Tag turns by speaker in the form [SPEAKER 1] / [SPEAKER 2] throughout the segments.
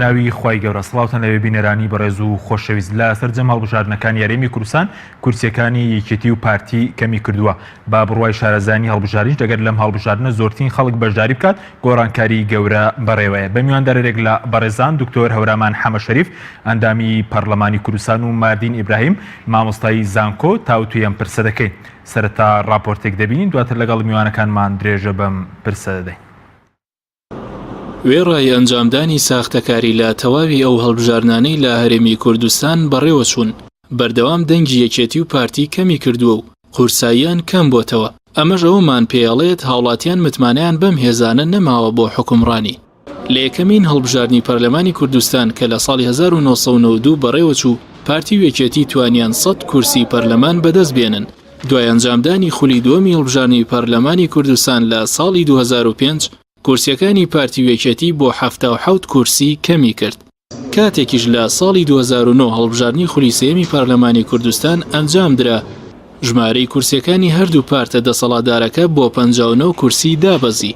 [SPEAKER 1] بەناوی خوای گەورە سڵاوتان لەوێ بینەرانی بەڕێز و خۆشەویست لە سەرجەم هەڵبژاردنەکانی هەرێمی کوردستان کورسیەکانی یەکێتی و پارتی کەمی کردووە با بڕوای شارەزایانی هەڵبژاردنیش دەگەر لەم هەڵبژاردنە زۆرترین خەڵک بەشداری بکات گۆڕانکاری گەورە بەڕێوەیە بە میواندارێک لە بەڕێزان دکتۆر هەورامان حەمە شەریف ئەندامی پەرلەمانی کوردستان و ماردین ئیبراهیم مامۆستای زانکۆ تاوتوێی ئەم پرسە دەکەین سەرەتا ڕاپۆرتێک دەبینین دواتر لەگەڵ میوانەکانمان درێژە بەم پرسە دەدەین.
[SPEAKER 2] وێڕای ئەنجامدانی ساختەکاری لە تەواوی ئەو هەڵبژاردنانەی لە هەرێمی کوردستان بەڕێوەچوون، بەردەوام دەنگی یەکێتی و پارتی کەمی کردووە و قورساییان کەم بۆتەوە، ئەمەش ئەوەمان پێئەڵێت هاوڵاتیان متمانەیان بەم هێزانە نەماوە بۆ حوکمڕانی. لە یەکەمین هەڵبژاردنی پەرلەمانی کوردستان کە لە ساڵی 1992 بەڕێوەچوو، پارتی و یەکێتی توانیان 100 کورسی پەرلەمان بەدەست بێنن. دوای ئەنجامدانی خولی دووەمی هەڵبژاردنی پەرلەمانی کوردستان لە ساڵی 2005، کورسیەکانی پارتی و یەکێتی بۆ 77 کورسی کەمی کرد. کاتێکیش لە ساڵی 2009 هەڵبژاردنی خولی سێیەمی پەرلەمانی کوردستان ئەنجامدرا، ژمارەی کورسیەکانی هەردوو پارتە دەسەڵاتدارەکە بۆ 59 کورسی دابەزی.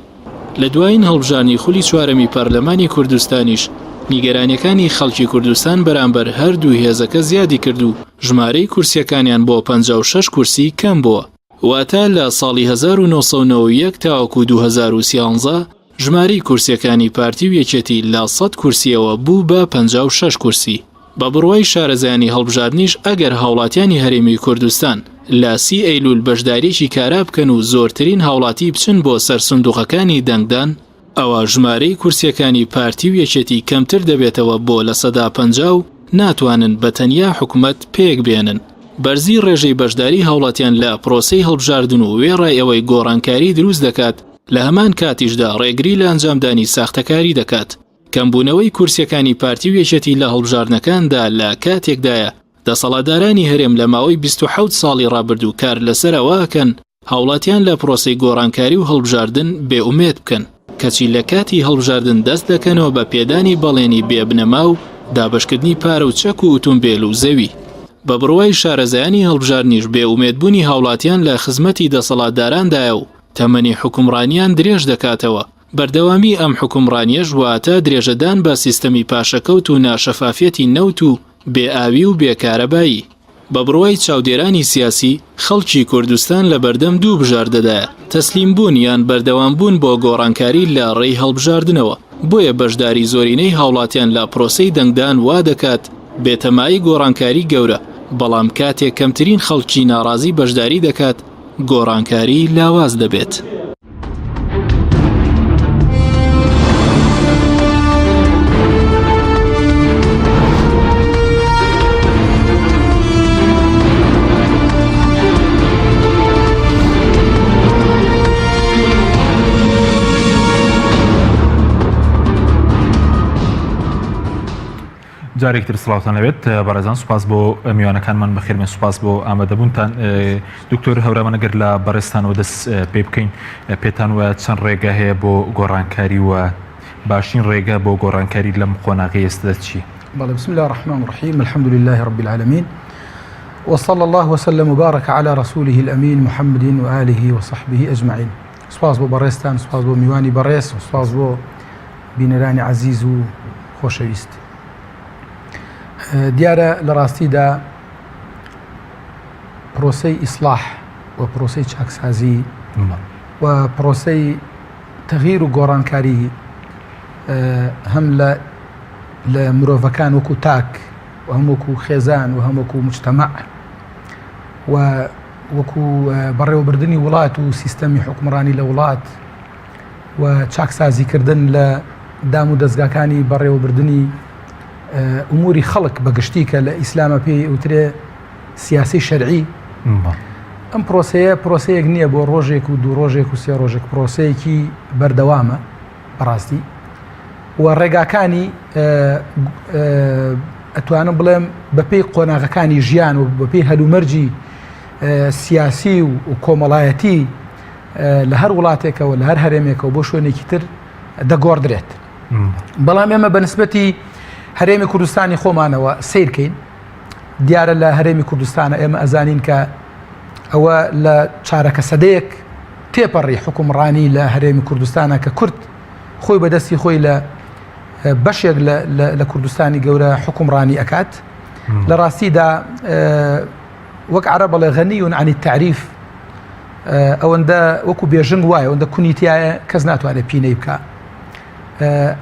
[SPEAKER 2] لە دوایین هەڵبژاردنی خولی چوارەمی پەرلەمانی کوردستانیش نیگەرانیەکانی خەڵکی کوردستان بەرامبەر هەردوو هێزەکە زیادی کرد و ژمارەی کورسیەکانیان بۆ 56 کورسی کەم بۆوە. واتە لە ساڵی 1991 تاوەکو 2013 ژمارەی کورسیەکانی پارتی و یەکێتی لە 100 کورسیەوە بوو بە 56 کورسی. بە بڕوای شارەزایانی هەڵبژاردنیش ئەگەر هاوڵاتیانی هەرێمی کوردستان لە سی ئەیلول بەشداریەکی کارا بکەن و زۆرترین هاوڵاتی بچن بۆ سەر سندوقەکانی دەنگدان، ئەوا ژمارەی کورسیەکانی پارتی و یەکێتی کەمتر دەبێتەوە بۆ 50% و ناتوانن بە تەنیا حکومەت پێک بێنن. بەرزی ڕێژەی بەشداری هاوڵاتیان لە پرۆسەی هەڵبژاردن و وێڕای ئەوەی گۆڕانکاری دروست دەکات، لە هەمان کاتیشدا ڕێگری لە ئەنجامدانی ساختەکاری دەکات. کەمبوونەوەی کورسیەکانی پارتی و یەکێتی لە هەڵبژاردنەکاندا لە کاتێکدایە دەسەڵاتدارانی هەرێم لە ماوەی 27 ساڵی ڕابردوو کار لەسەر ئەوە ئەکەن هاوڵاتیان لە پرۆسەی گۆڕانکاری و هەڵبژاردن بێ ئومێد بکەن کەچی لە کاتی هەڵبژاردن دەست دەکەنەوە بە پێدانی بەڵێنی بێ بنەما و دابەشکردنی پارە و چەک و ئوتومبێل و زەوی. بە بڕوای شارەزایانی هەڵبژاردنیش بێ ئومێدبوونی هاوڵاتیان لە خزمەتی دەسەڵاتداراندایە و تەمەنی حوکمڕانیان درێژ دەکاتەوە. بەردەوامی ئەم حوکمڕانیەش واتە درێژەدان بە سیستەمی پاشەکەوت و ناشەفافیەتی نەوت و بێ ئاوی و بێ کارەبایی. بە بڕوای چاودێرانی سیاسی، خەڵکی کوردستان لە بەردەم دوو بژاردەدایە، تەسلیم بوون یان بەردەوام بوون بۆ گۆڕانکاری لە ڕێی هەڵبژاردنەوە، بۆیە بەشداری زۆرینەی هاوڵاتیان لە پرۆسەی دەنگدان وا دەکات بێتە مایەی گۆڕانکاری گەورە، بەڵام کاتێک کەمترین خەڵکی ناڕازی بەشداری دەکات، گۆڕانکاری لاواز دەبێت.
[SPEAKER 1] جارێک تر سڵاوتان لەبێت بەڕێزان سوپاس بۆ میوانەکانمان بەخێربێن سوپاس بۆ ئامادەبوونتان دکتۆر هەورامان ئەگەر لە بەڕێزتانەوە دەست پێ بکەین پێتان وایە چەند ڕێگە هەیە بۆ گۆڕانکاری و باشترین ڕێگە بۆ گۆڕانکاری لەم قۆناغی ئێستا چی؟
[SPEAKER 3] بەڵێ بسم الله الرحمن الرحیم الحمد لله رب العالمین وصلى الله وسلم وبارك على رسوله الأمين محمد وآله وصحبه أجمعين سپاس بۆ بەڕێزتان سپاس بۆ میوانی بەڕێز سپاس بۆ بینەرانی عەزیز و خۆشەویست دیارە لە ڕاستیدا پرۆسەی ئیسلاح و پرۆسەی چاکسازی و پرۆسەی تەغیر و گۆڕانکاری هەم لە لە مرۆڤەکان وەکو تاک و هەم وەکو خێزان و هەم وەکو مجتەمع و وەکو بەڕێوەبردننی وڵات و سیستەمی حکومڕانی لە وڵات و چاکسازیکردن لە دام و دەزگاکانی بەڕێوەبردنی ئوموری خەڵک بە گشتی کە لە ئیسلامە پێی ئوترێ سیاسی شەرعی ئەم پرۆسەیە پرۆسەیەک نییە بۆ ڕۆژێک و دوو ڕۆژێک و سێ ڕۆژێک پرۆسەیەکی بەردەوامە بەڕاستی و ڕێگاکانی ئەتوانم بڵێم بەپێی قۆناغەکانی ژیان و بەپێی هەلومەرجی سیاسی و کۆمەڵایەتی لە هەر وڵاتێکەوە لە هەر هەرێمێکەوە بۆ شوێنێکی تر دەگۆڕدرێت بەڵام ئێمە بە نسبەتی هەرێمی کوردستانی خۆمانەوە سیرکەین دیارە لە هەرێمی کوردستانە ئێمە ئەزانین کە ئەوە لە چارەکە سەدەیەک تێپەڕی حکومڕانی لە هەرێمی کوردستانە کە کورد خۆی بەدەستی خۆی لە بەشێک لە کوردستانی گەورە حکومڕانی ئەکات لە ڕاستیدا وەک عرب بەڵێ غەنیون عن التعریف ئەوەندە وەکو بێژنگ وایە ئەوەندە کونی تایە کەس ناتوانێت پینەی بکە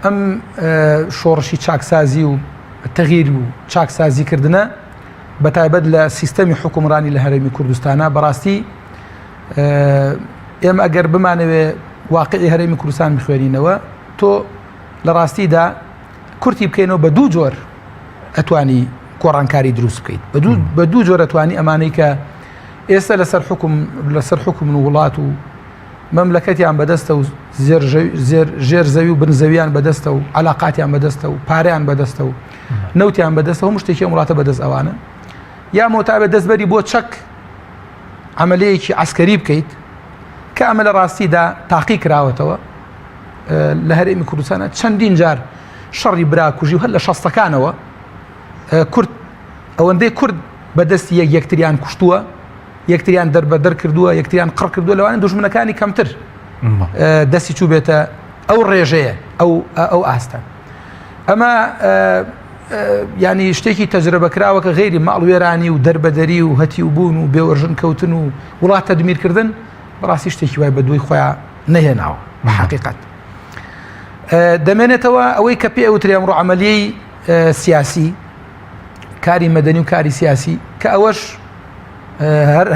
[SPEAKER 3] ئەم شۆڕشی چاکسازی و تەغیر و چاکسازیکردنە بە تایبەت لە سیستەمی حکومڕانی لە هەرێمی کوردستانە بەڕاستی ئێمە ئەگەر بمانەوێ واقعی هەرێمی کوردستان بخوێنینەوە تۆ لە ڕاستیدا کورتی بکەینەوە بە دوو جۆر ئەتوانی گۆڕانکاری دروست بکەیت بە دوو جۆر ئەتوانی ئەمانەی کە ئێستا لەسەر حکوم لەسەر حکومن و وڵات و مەملەکەتیان بەدەستە و ژێر زەوی و بن زەویان بەدەستە و علااقاتیان بەدەستە و پارەیان بەدەستە و نەوتیان بەدەستە هەموو شتێکی ئەم وڵاتە بەدەست ئەوانە یا مۆتابێت دەستبەری بۆ چەک عملەیەکی عسکەری بکەیت کە ئەمە لە ڕاستیدا تاقی کراوەتەوە لە هەرێمی کوردستانە چەندین جار شەڕی براکوژی و هەر لە شەستەکانەوە کورد ئەوەندەی کورد بەدەستی یەک یەکتریان کوشتووە یەکتریان دەربەدەر کردووە یەکتریان قڕ کردووە لەوانە دوژمنەکانی کەمتر دەستی چوو بێتە ئەو ڕێژەیە ئەو ئەو ئاستە ئەمە ینی شتێکی تەجربە کراوە کە غێری ماڵوێرانی و دەربەدەری و هەتی و بوون و بێوەژن کەوتن و وڵات تەدمیرکردن بەڕاستی شتێکی وای بە دوای خۆیان نەهێناوە بە حقیقت دەمێنێتەوە ئەوەی کە پێ ئەوترێ ئەمڕۆ عملیەی سیاسی کاری مەدەنی و کاری سیاسی کە ئەوەش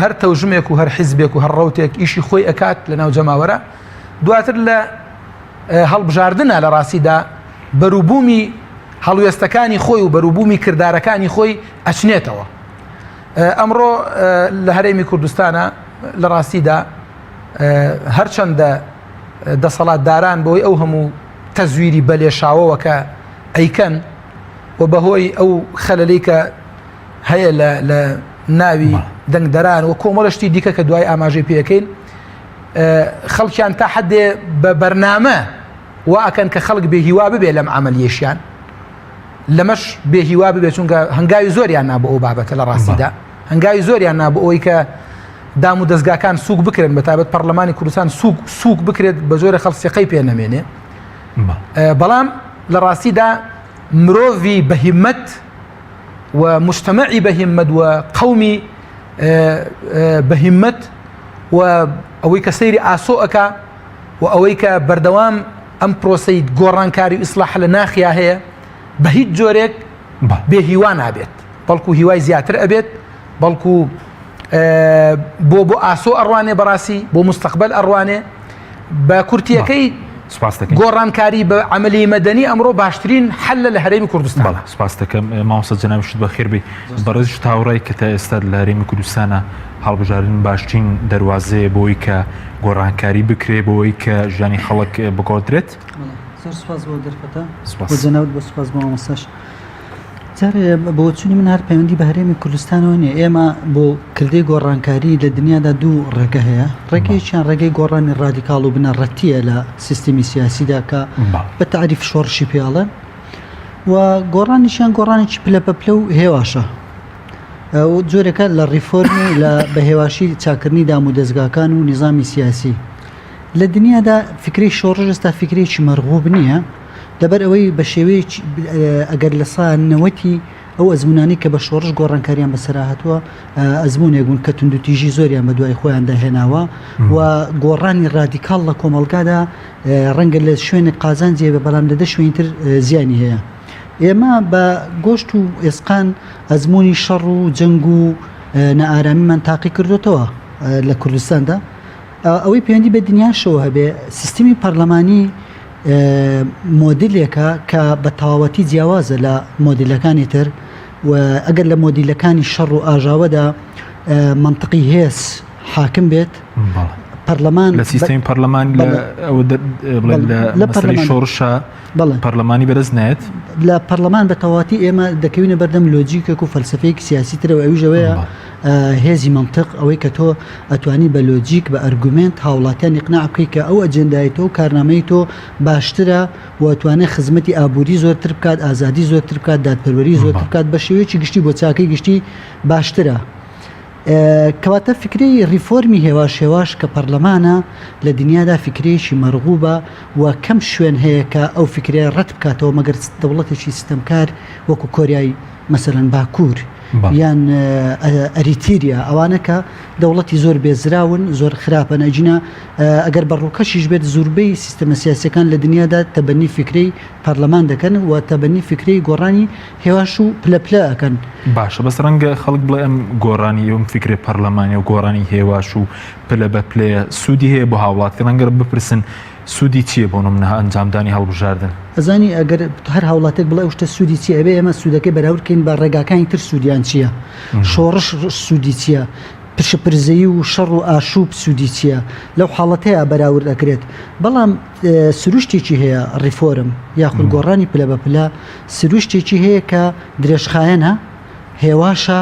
[SPEAKER 3] هەر تەوژمێک و هەر حیزبێک و هەر ڕوتێک ئیشی خۆی ئەکات لە ناو جەماوەرە دواتر لە هەڵبژاردنە لە ڕاستیدا بەروبوومی هەڵوێستەکانی خۆی و بەروبوومی کردارەکانی خۆی ئەچنێتەوە ئەمڕۆ لە هەرێمی کوردستانە لە ڕاستیدا هەرچەندە دەسەڵاتداران بۆی ئەو هەموو تەزویری بەلێشاوەوە کە ئەیکەن و بەهۆی ئەو خەلەلی کە هەیە لە ناوی دەنگدەران و کۆمەڵە شتی دیکە کە دوای ئاماژەی پێەکەین خەڵکیان تا حدێ بە بەرنامە وا ئەکەن کە خەڵک بێ هیوا ببێ لەم عملیەشیان لەمەش بێ هیوا ببێ چونکە هەنگاوی زۆریان نابوو ئەو بابەتە لە ڕاستیدا هەنگاوی زۆریان نابوو ئەوەی کە دام و دەستگاکان سوک بکرێن بە تابەت پەرلەمانی کوردستان سوک سوک بکرێت بە جۆرە خەڵک سیقەی پێ نەمێنێ بەڵام لە ڕاستیدا مرۆڤی بەهیمەت و مجتمعی بەهیمەت و قومی بەهیمەت و ئەوەی کە سەیری ئاسۆ ئەکا و ئەوەی کە بەردەوام ئەم پرۆسەی گۆڕانکاری و ئیسلاح لە ناخیا هەیە بە هیچ جۆرێک بێ هیوا نابێت بەڵکو هیوای زیاتر ئەبێت بەڵکو بۆ بۆ ئاسۆ ئەڕوانێ بەڕاستی بۆ مستەقبل ئەڕوانێ بە کورتیەکەی گۆڕانکاری بە عملی مەدەنی ئەمڕۆ باشترین حل لە هەرێمی کوردستان
[SPEAKER 1] سپاس دەکەم مامۆستا جەنابیشت بەخێر بێی بەڕێزیش تاوڕای کە تا ئێستا لە هەرێمی کوردستانە هەڵبژاردن باشترین دەروازەیە بۆی کە گۆڕانکاری بکرێ بۆی کە ژیانی خەڵک بگۆدرێت
[SPEAKER 4] زۆر سپاس بۆ دەرفەتە بۆ جەنابت بۆ سپاس بۆ مامۆستاش جارێ بۆچوونی من هەر پەیوەندی بە هەرێمی کوردستانەوە نییە ئێمە بۆ کردەی گۆڕانکاری لە دنیادا دوو ڕێگە هەیە ڕێگەیەکیان ڕێگەی گۆڕانی ڕادیکاڵ و بنەڕەتیە لە سیستمی سیاسیدا کە بە تعریف شۆڕشی پێڵێن و گۆڕانیشیان گۆڕانێکی پلە بە پلە و هێواشە جۆرەکە لە ڕیفۆرم و لە بەهێواشی چاکردنی دام و دەزگاکان و نیزامی سیاسی لە دنیادا فکری شۆڕش ئێستا فکرێکی مەرغوب نییە لەبەر ئەوەی بە شێوەیەکی ئەگەر لە سا نەوەتی ئەو ئەزمونانی کە بە شۆڕش گۆڕانکاریان بەسەرا هاتووە ئەزمونێک بوون کە توندوتیژی زۆریان بە دوای خۆیاندا هێناوە و گۆڕانی ڕادیکاڵ لە کۆمەڵگادا ڕەنگە لە شوێنێک قازانجی هەبێ بەڵام لە دە شوێنی تر زیانی هەیە. ئێمە بە گۆشت و ئێسقان ئەزموونی شەڕ و جەنگ و نائارامیمان تاقی کردوتەوە لە کوردستاندا. ئەوەی پەیوەندی بە دنیاشەوە هەبێ سیستمی پەرلەمانی مۆدلێکە کە بە تەواوەتی جیاوازە لە مۆدلەکانی تر و ئەگەر لە مۆدیلەکانی شەڕ و ئاژاوەدا مەنتقی هێز حاکم بێت پەرلەمان
[SPEAKER 1] لە سیستمی پەرلەمان لە پەرلەمان شۆڕشە پەرلەمانی بەرز نێت
[SPEAKER 4] لە پەرلەمان بە تەواتی ئێمە دەکەوینە بەردەم لۆجیکێک و فەلسفەیەکی سیاسی ترەوە ئەویشەوەیە هێزی مەنتق ئەوەی کە تۆ ئەتوانی بە لۆجیک بە ئەرگومێنت هاوڵاتیان ئیقناع بکەی کە ئەو ئەجێندای تۆ و کارنامەی تۆ باشترە و ئەتوانێت خزمەتی ئابووری زۆرتر بکات ئازادی زۆرتر بکات دادپەروەری زۆرتر بکات بە شێوەیەکی گشتی بۆ چاکەی گشتی باشترە. کەواتە فکرەی ڕیفۆرمی هێواش هێواش کە پەرلەمانە لە دنیادا فکرەیەکی مەرغوبە و کەم شوێن هەیە کە ئەو فکرەیە ڕەت بکاتەوە مەگەر دەوڵەتێکی ستەمکار وەکو کۆریای مەسەلەن باکوور یان ئەریتیریا ئەوانە کە دەوڵەتی زۆر بێزراون زۆر خراپەن ئەگینا ئەگەر بە ڕووکەشیش بێت زوربەی سیستەمە سیاسەکان لە دنیادا تەبەنی فکرەی پەرلەمان دەکەن و تەبەنی فکرەی گۆڕانی هێواش و پلە پلە ئەکەن.
[SPEAKER 1] باشە بەس ڕەنگە خەڵک بڵێ ئەم گۆڕانی ئەم فکرەی پەرلەمانی و گۆڕانی هێواش و پلە بە پلەیە سوودی هەیە بۆ هاوڵاتی ڕەنگە بپرسن سوودی چییە بۆ نمونە ئەنجامدانی هەڵبژاردن؟
[SPEAKER 4] ئەزانی ئەگەر هەر هاوڵاتێک بڵێ ئەو شتە سوودی چییە ئەبێ ئێمە سوودەکەی بەراورد کەین بە ڕێگاکانی تر سوودیان چییە؟ شۆڕش سوودی چییە؟ پشپرزەیی و شەڕ و ئاشوب سوودی چییە؟ لەو حاڵەتەیا بەراورد ئەکرێت. بەڵام سروشتێکی هەیە ڕیفۆرم یاخود گۆڕانی پلە بە پلە سروشتێکی هەیە کە درێژخایەنە، هێواشە،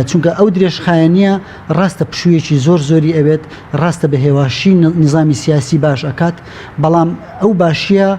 [SPEAKER 4] چونکە ئەو درێژخایەنییە ڕاستە پشوویەکی زۆر زۆری ئەوێت، ڕاستە بە هێواشی نیزامی سیاسی باش ئەکات، بەڵام ئەو باشییە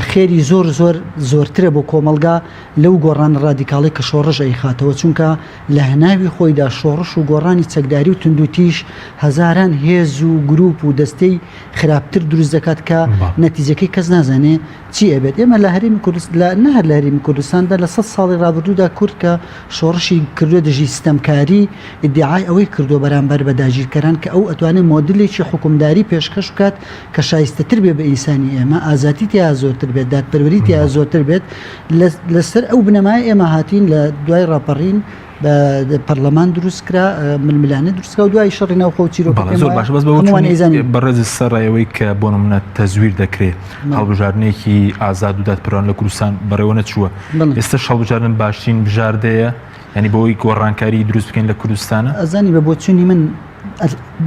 [SPEAKER 4] خێری زۆر زۆر زۆرترە بۆ کۆمەڵگا لەو گۆڕانە ڕادیکاڵەی کە شۆڕش ئەیخاتەوە، چونکە لە هەناوی خۆیدا شۆڕش و گۆڕانی چەکداری و توندوتیژ هەزاران هێز و گروپ و دەستەی خراپتر دروست دەکات کە نەتیجەکەی کەس نازانێ چی ئەبێت. ئێمە لە هەرێمی کوردستان لە نە هەر لە هەرێمی کوردستاندا لە سەد ساڵی ڕابردوودا کورد کە شۆڕشی کردووە دژی ستەمکاری ئیدیعای ئەوەی کردووە بەرامبەر بە داگیرکەران کە ئەو ئەتوانێت مۆدلێکی حوکمداری پێشکەش بکات کە شایستەتر بێ بە ئینسانی ئێمە، ئازادی تیا زۆرتر بێت، دادپەروەری تیا زۆرتر بێت. لەسەر ئەو بنەمایە ئێمە هاتین لە دوای ڕاپەڕین پەرلەمان دروست کرا، ململانێ دروست کرا و دوای شەڕی ناوخۆ و چیرۆکە
[SPEAKER 1] بەڵێ زۆر باشە بەس بە
[SPEAKER 4] هەمووان ئەیزانین.
[SPEAKER 1] بەڕێز سەرڕای کە بۆ نمونە تەزویر دەکرێ هەڵبژاردنێکی ئازاد و دادپەروەرانە لە کوردستان بەڕێوە نەچووە ئێستاش هەڵبژاردن باشترین بژاردەیە یعنی بۆی گۆڕانکاری دروست بکەین لە کوردستانە؟
[SPEAKER 4] ئەزانی بە بۆچوونی من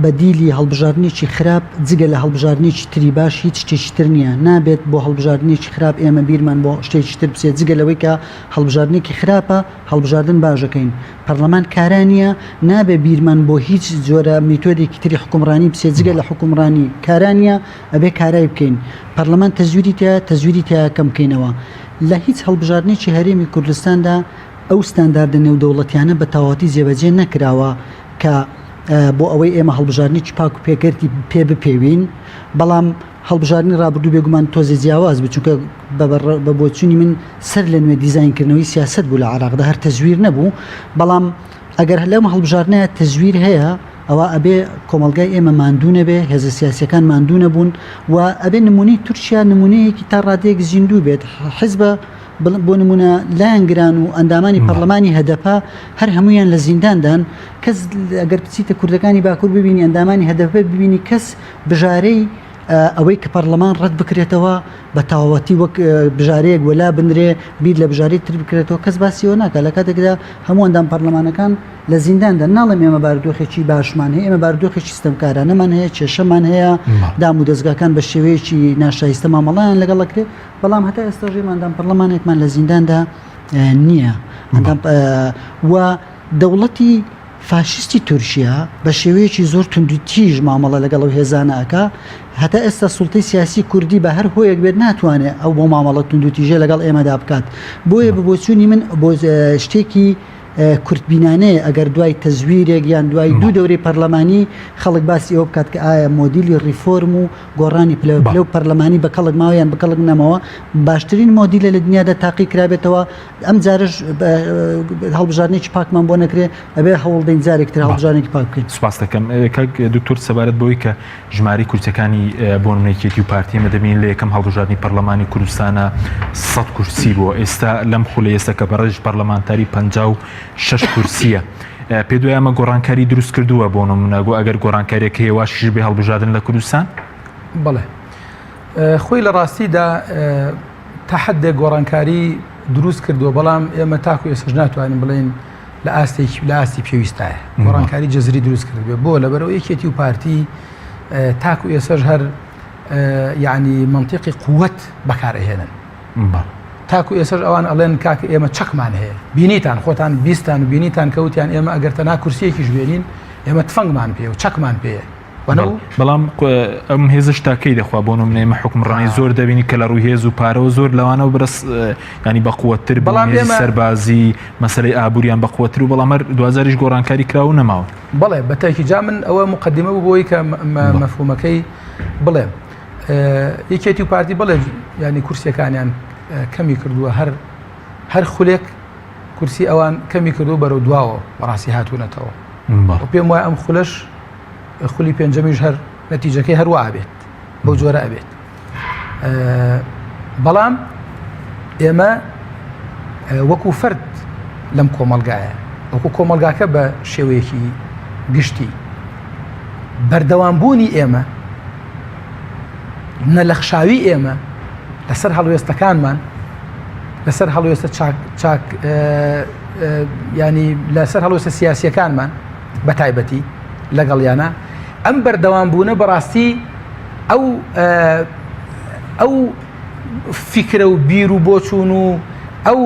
[SPEAKER 4] بەدیلی هەڵبژاردنێکی خراپ جگە لە هەڵبژاردنێکی تری باش هیچ شتێکی تر نییە، نابێت بۆ هەڵبژاردنێکی خراپ ئێمە بیرمان بۆ شتێکی تر بچێت جگە لەوەی کە هەڵبژاردنێکی خراپە هەڵبژاردن باش ئەکەین، پەرلەمان کارا نییە، نابێت بیرمان بۆ هیچ جۆرە میتۆدێکی تری حوکمڕانی بچێت جگە لە حوکمڕانی کارا نییە ئەبێ کارای بکەین، پەرلەمان تەزویری تیایە تەزویری تیایە کەم بکەینەوە. لە هیچ هەڵبژاردنێکی هەرێمی کوردستاندا ئەو ستانداردە نێودەوڵەتیانە بە تەواوەتی جێبەجێ نەکراوە کە بۆ ئەوەی ئێمە هەڵبژاردنێکی پاک و پێگەردی پێ بپێوین، بەڵام هەڵبژاردنی ڕابردوو بێگومان تۆزێ جیاواز بوو، چونکە بە بۆچوونی من سەر لە نوێ دیزاینکردنەوەی سیاسەت بوو لە عێراقدا، هەر تەزویر نەبوو، بەڵام ئەگەر لەم هەڵبژاردنە تەزویر هەیە ئەوا ئەبێ کۆمەڵگای ئێمە ماندوو نەبێ، هێزە سیاسیەکان ماندوو نەبوون و ئەبێ نمونەی تورکیا نمونەیەکی تا ڕادەیەک زیندوو بێت، حزبە بۆ نمونە لایەنگران و ئەندامانی پەرلەمانی هەدەپە هەر هەموویان لە زینداندان، کەس ئەگەر بچیتە کوردەکانی باکوور ببینی ئەندامانی هەدەپە ببینی کەس بژارەی ئەوەی کە پەرلەمان ڕەت بکرێتەوە بە تەواوەتی وەک بژارەیەک وەلا بنرێ بیر لە بژارەی تر بکرێتەوە کەس باسی ئەوە ناکات لە کاتێکدا هەموو ئەندام پەرلەمانەکان لە زینداندا ناڵێم ئێمە بارودۆخێکی باشمان هەیە ئێمە بارودۆخێکی ستەمکارانەمان هەیە کێشەمان هەیە دام و دەزگاکان بە شێوەیەکی ناشایستە مامەڵەیان لەگەڵ ئەکرێت بەڵام هەتا ئێستا ژێم ئەندام پەرلەمانێکمان لە زینداندا نییە و دەوڵەتی فاشیستی تورکیا بە شێوەیەکی زۆر توندوتیژ مامەڵە لەگەڵ ئەو هێزانە ئەکا، هەتا ئێستا سوڵتەی سیاسی کوردی بە هەر هۆیەک بێت ناتوانێت ئەو بۆ مامەڵە توندوتیژە لەگەڵ ئێمەدا بکات. بۆیە بە بۆچوونی من بۆ شتێکی کورتبینانەیە ئەگەر دوای تەزویرێک یان دوای دوو دەورەی پەرلەمانی خەڵک باسی ئەوە بکات کە ئایا مۆدیلی ڕیفۆرم و گۆڕانی پلە بە پلە و پەرلەمانی بە کەڵک ماوە یان بە کەڵک نەماوە باشترین مۆدیلە لە دنیادا تاقی کرابێتەوە ئەم جارەش هەڵبژاردنێکی پاکمان بۆ نەکرێ ئەبێ هەوڵدەین جارێک تر هەڵبژاردنێکی پاک بکەین.
[SPEAKER 1] سوپاست دەکەم کاک دکتۆر سەبارەت بەوەی کە ژمارەی کورسیەکانی بۆ نمونە یەکێتی و پارتی ئێمە دەبینین لە یەکەم هەڵبژاردنی پەرلەمانی کوردستانە 100 کورسی بووە ئێستا لەم خولە ئێستا کە بەڕێز پەرلەمانتاری 56 کورسیە پێ دوای ئەمە گۆڕانکاری دروست کردووە بۆ نمونە گۆ ئەگەر گۆڕانکاریەک هەیە واشیش بێ هەڵبژاردن لە کوردستان
[SPEAKER 3] بەڵێ خۆی لە ڕاستیدا تا حدێک گۆڕانکاری دروست کردووە بەڵام ئێمە تاکو ئێستاش ناتوانین بڵێین لە ئاستێکی لە ئاستی پێویستایە گۆڕانکاری جەزری دروست کردبێ بۆ لەبەرەوە یەکێتی و پارتی تاکو ئێسەش هەر یعنی منطقی قوت بەکارئەهێنن تاکو ئێسەش ئەوان ئەڵێن کاکە ئێمە چەکمان هەیە بینیتان خۆتان بیستان و بینیتان کەوتیان ئێمە ئەگەر تەنها کورسیەکیش بێنین ئێمە تفەنگمان پێ و چەکمان پێیە.
[SPEAKER 1] بەڵام ئەم هێزش تاکەی دەخوا بۆ نمونە ئێمە حکومڕانی زۆر دەبینی کە لە ڕووی هێز و پارەوە زۆر لەوانەوە برس ینی بەقوتر بەڵام ئێمە سەربازی مەسلەی ئابووریان بەقوتر و بەڵام هەر دوجاریش گۆڕانکاری کرا و نەماوە.
[SPEAKER 3] بەڵێ بەتاکی جا من ئەوە مقدمە بوو بۆی کە مەفهومەکەی بڵێم یەکێتی و پارتی بڵێ ینی کورسیەکانیان کەمی کردووە هەر هەر خولێک کورسی ئەوان کەمی کردو بەرەو دواوە بەڕاستی هاتوونەتەوە پێم وایە ئەم خولەش خولی پێنجەمیش هەر نەتیجەکەی هەروە ئەبێت بەو جۆرە ئەبێت بەڵام ئێمە وەکو فرد لەم کۆمەلگایە وەکو کۆمەلگاکە بە شێوەیەکی گشتی بەردەوام بوونی ئێمە نەلەخشاوی ئێمە لەسەر هەڵوێستەکانمان لەسەر هەڵوێستە چاک چاک ینی لەسەر هەڵوێستە سیاسیەکانمان بە تایبەتی لەگەڵیانە ئەم بەردەوام بوونە بەڕاستی ئەو ئەو فیکرە و بیر و بۆچوون و ئەو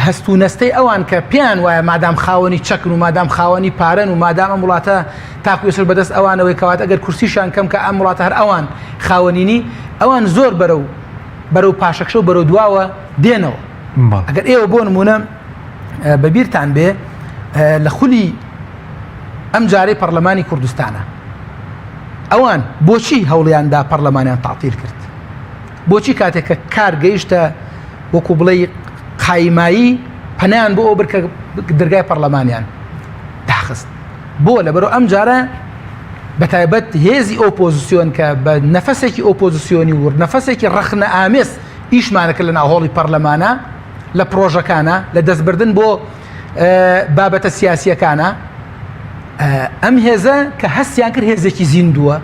[SPEAKER 3] هەست و نەستەی ئەوان کە پێیان وایە مادام خاوەنی چەکن و مادام خاوەنی پارەن و مادام ئەم وڵاتە تاکو ئێستا بەدەست ئەوانەوەی کەوات ئەگەر کورسیشان کەم کە ئەم وڵاتە هەر ئەوان خاوەنینی ئەوان زۆر بەرەو بەرەو پاشەکشە و بەرەو دواوە دێنەوە ئەگەر ئێوە بۆ نمونە بەبیرتان بێ لە خولی ئەم جارەی پەرلەمانی کوردستانە ئەوان بۆچی هەوڵیاندا پەرلەمانیان تاعتیل کرد بۆچی کاتێک کە کار گەیشتە وەکو بڵێ قایمایی پەنیان بۆ ئەو برکە دەرگای پەرلەمانیان داخست بۆ لەبەرو ئەم جارە بە تایبەت هێزی ئۆپۆزیسیۆن کە بە نەفەسێکی ئۆپۆزیسیۆنی و نەفەسێکی ڕەخنە ئامێز ئیشمانەکە لە ناوهۆڵی پەرلەمانە لە پرۆژەکانە لە دەستبردن بۆ بابەتە سیاسیەکانە ئەم هێزە کە هەستیان کرد هێزێکی زیندووە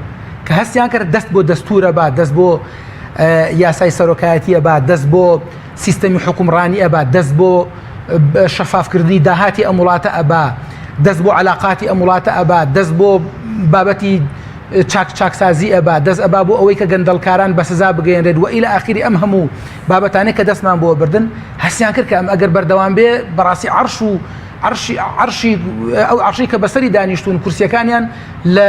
[SPEAKER 3] کە هەستیان کرد دەست بۆ دەستورە با دەست بۆ یاسای سەرۆکایەتیە با دەست بۆ سیستەمی حکومڕانی ئەبا دەست بۆ شەفافکردنی داهاتی ئەم وڵاتە ئەبا دەست بۆ علااقاتی ئەم وڵاتە ئەبا دەست بۆ بابەتی چاک چاکسازی ئەبا دەست ئەبا بۆ ئەوەی کە گەندەڵکاران بە سزا بگەیەنرێت و ئیلە ئاخیری ئەم هەموو بابەتانەی کە دەستمان بۆ بردن هەستیان کرد کە ئەم ئەگەر بەردەوام بێ بەڕاستی عەرش و عەرشی عەرشی ئەو عەرشی کە بەسەری دانیشتون کورسیەکانیان لە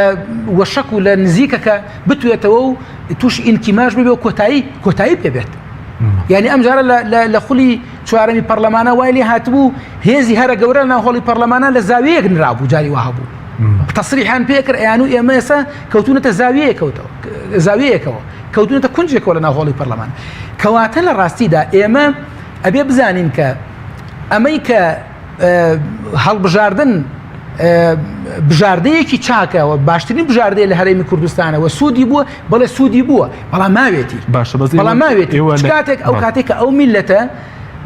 [SPEAKER 3] وەشەک و لە نزیکەکە بتوێتەوە و توش ئینکیماش ببێ و کۆتایی کۆتایی پێ بێت یعنی ئەم جارە لە خولی چوارەمی پەرلەمانە وای لێ هاتبوو هێزی هەرە گەورە ناو هۆڵی پەرلەمانە لە زاویەک نرابوو جاری وها بوو تەسریحان پێکرد ئەیان و ئێمە ئێستا کەوتونەتە زاویەیەکەوتەوە زاویەیەکەوە کەوتونەتە کونجێکەوە لە ناو هۆڵی پەرلەمان کەواتە لە ڕاستیدا ئێمە ئەبێ بزانین کە ئەمەی کە هەڵبژاردن بژاردەیەکی چاکەوە باشترین بژاردەیە لە هەرێمی کوردستانەوە سوودی بووە بەڵێ سوودی بووە بەڵام ماوێتی
[SPEAKER 1] باشە بەس
[SPEAKER 3] بەڵام ماوێتی کاتێک ئەو کاتێک کە ئەو میلەتە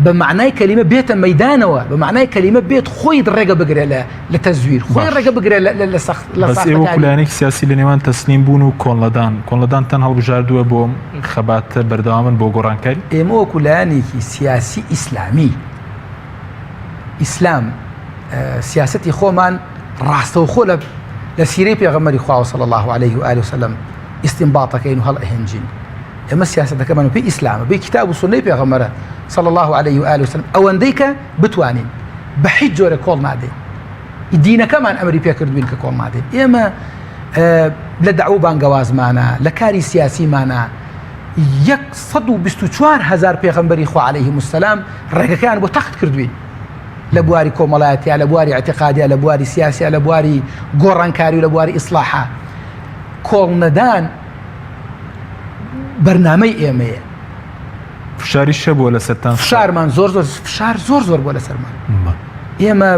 [SPEAKER 3] بە مەعنای کەلیمە بێتە مەیدانەوە، بە مەعنای کەلیمە بێت خۆی ڕێگە بگرێ لە لە تەزویر، خۆی ڕێگە بگرێ لە لە سەخت لە
[SPEAKER 1] بەس ئێوە
[SPEAKER 3] ساختەکاری.
[SPEAKER 1] لایەنێکی سیاسی لە نێوان تەسلیم بوون و کۆڵنەدان، کۆڵنەدانتان هەڵبژاردووە بۆ ئەم خەباتە بەردەوامن بۆ گۆڕانکاری؟
[SPEAKER 3] ئێمە وەکوو لایەنێکی سیاسی ئیسلامی، ئیسلام سیاسەتی خۆمان ڕاستەوخۆ لە لە سیرەی پێغەمبەری خواوە صلی اللە علیه و آله وسلم ئیستینباط ئەکەین و هەڵئەهێنجین. ئێمە سیاسەتەکەمان پێی ئیسلامە بێ کتاب و سونەی پێغەمبەرە صلی الله علیه و آله وسلم ئەوەندەی کە بتوانین بە هیچ جۆرە کۆڵ نادەین دینەکەمان ئەمری پێکردوین کە کۆڵ نادەین ئێمە لە داو بانگەوازمانە لە کاری سیاسیمانە 124 هزار پێغەمبەری خوا علیهم السلام ڕێگەکەیان بۆ تەخت کردوین لە بواری کۆمەڵایەتیا لە بواری اعتقادیا لە بواری سیاسیا لە بواری گۆڕانکاری و لە بواری ئیسلاحە کۆڵنەدان بەرنامەی ئێمەیە.
[SPEAKER 1] فشاریش هەبووە لەسەرتان؟
[SPEAKER 3] فشارمان زۆر زۆر فشار زۆر زۆر بووە لەسەرمان. ئێمە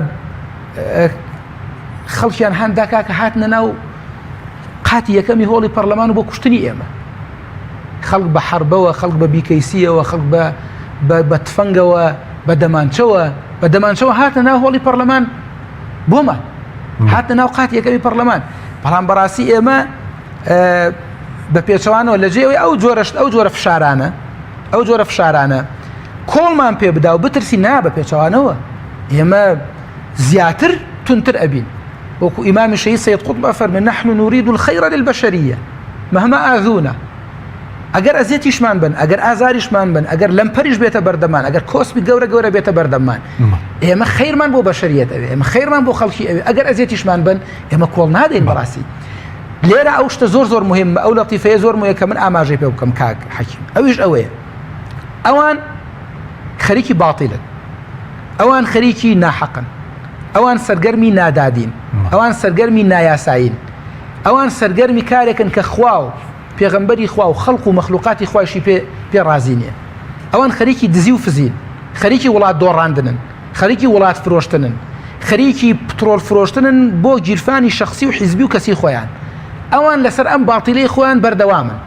[SPEAKER 3] خەڵکیان هاندا کاکە هاتنە ناو قاتی یەکەمی هۆڵی پەرلەمان و بۆ کوشتنی ئێمە. خەڵک بە حربەوە خەڵک بە بیکەیسیەوە خەڵک بە بە تفەنگەوە بە دەمانچەوە بە دەمانچەوە هاتە ناو هۆڵی پەرلەمان بۆمان هاتە ناو قاتی یەکەمی پەرلەمان بەڵام بەڕاستی ئێمە بە پێچەوانەوە لە جێوەی ئەو جۆرەشت ئەو جۆرە فشارانە ئەو جۆرە فشارانە کۆڵمان پێ بدا و بترسی نا بە پێچەوانەوە ئێمە زیاتر تونتر ئەبین وەکو ئیمامی شەهید سید قطب ئەفەرمێ نحن نريد الخير للبشرية مهما آذونا ئەگەر ئەزیەتیشمان بن ئەگەر ئازاریشمان بن ئەگەر لەمپەریش بێتە بەردەمان ئەگەر کۆسپی گەورە گەورە بێتە بەردەممان ئێمە خیرمان بۆ بەشریەت ئەوێ ئێمە خیرمان بۆ خەڵکی ئەوێ ئەگەر ئەزیەتیشمان بن ئێمە کۆڵ نادەین بەڕاستی. لێرە ئەو شتە زۆر زۆر مهمە، ئەو لەتیفەیە زۆر مهمە کە من ئاماژەی پێ بکەم کاک حەکیم، ئەویش ئەوەیە ئەوان خەریکی باتیلن، ئەوان خەریکی ناحەقن، ئەوان سەرگەرمی نادادین، ئەوان سەرگەرمی نایاسایین، ئەوان سەرگەرمی کارێکن کە خوا و پێغەمبەری خوا و خەڵق و مەخلوقاتی خوایشی پێ پێ ڕازی نییە. ئەوان خەریکی دزی و فزین، خەریکی وڵات دۆڕاندنن، خەریکی وڵات فرۆشتنن، خەریکی پترۆل فرۆشتنن بۆ گیرفانی شەخسی و حیزبی و کەسی خۆیان. ئەوان لەسەر ئەم باتیلەی خۆیان بەردەوامن.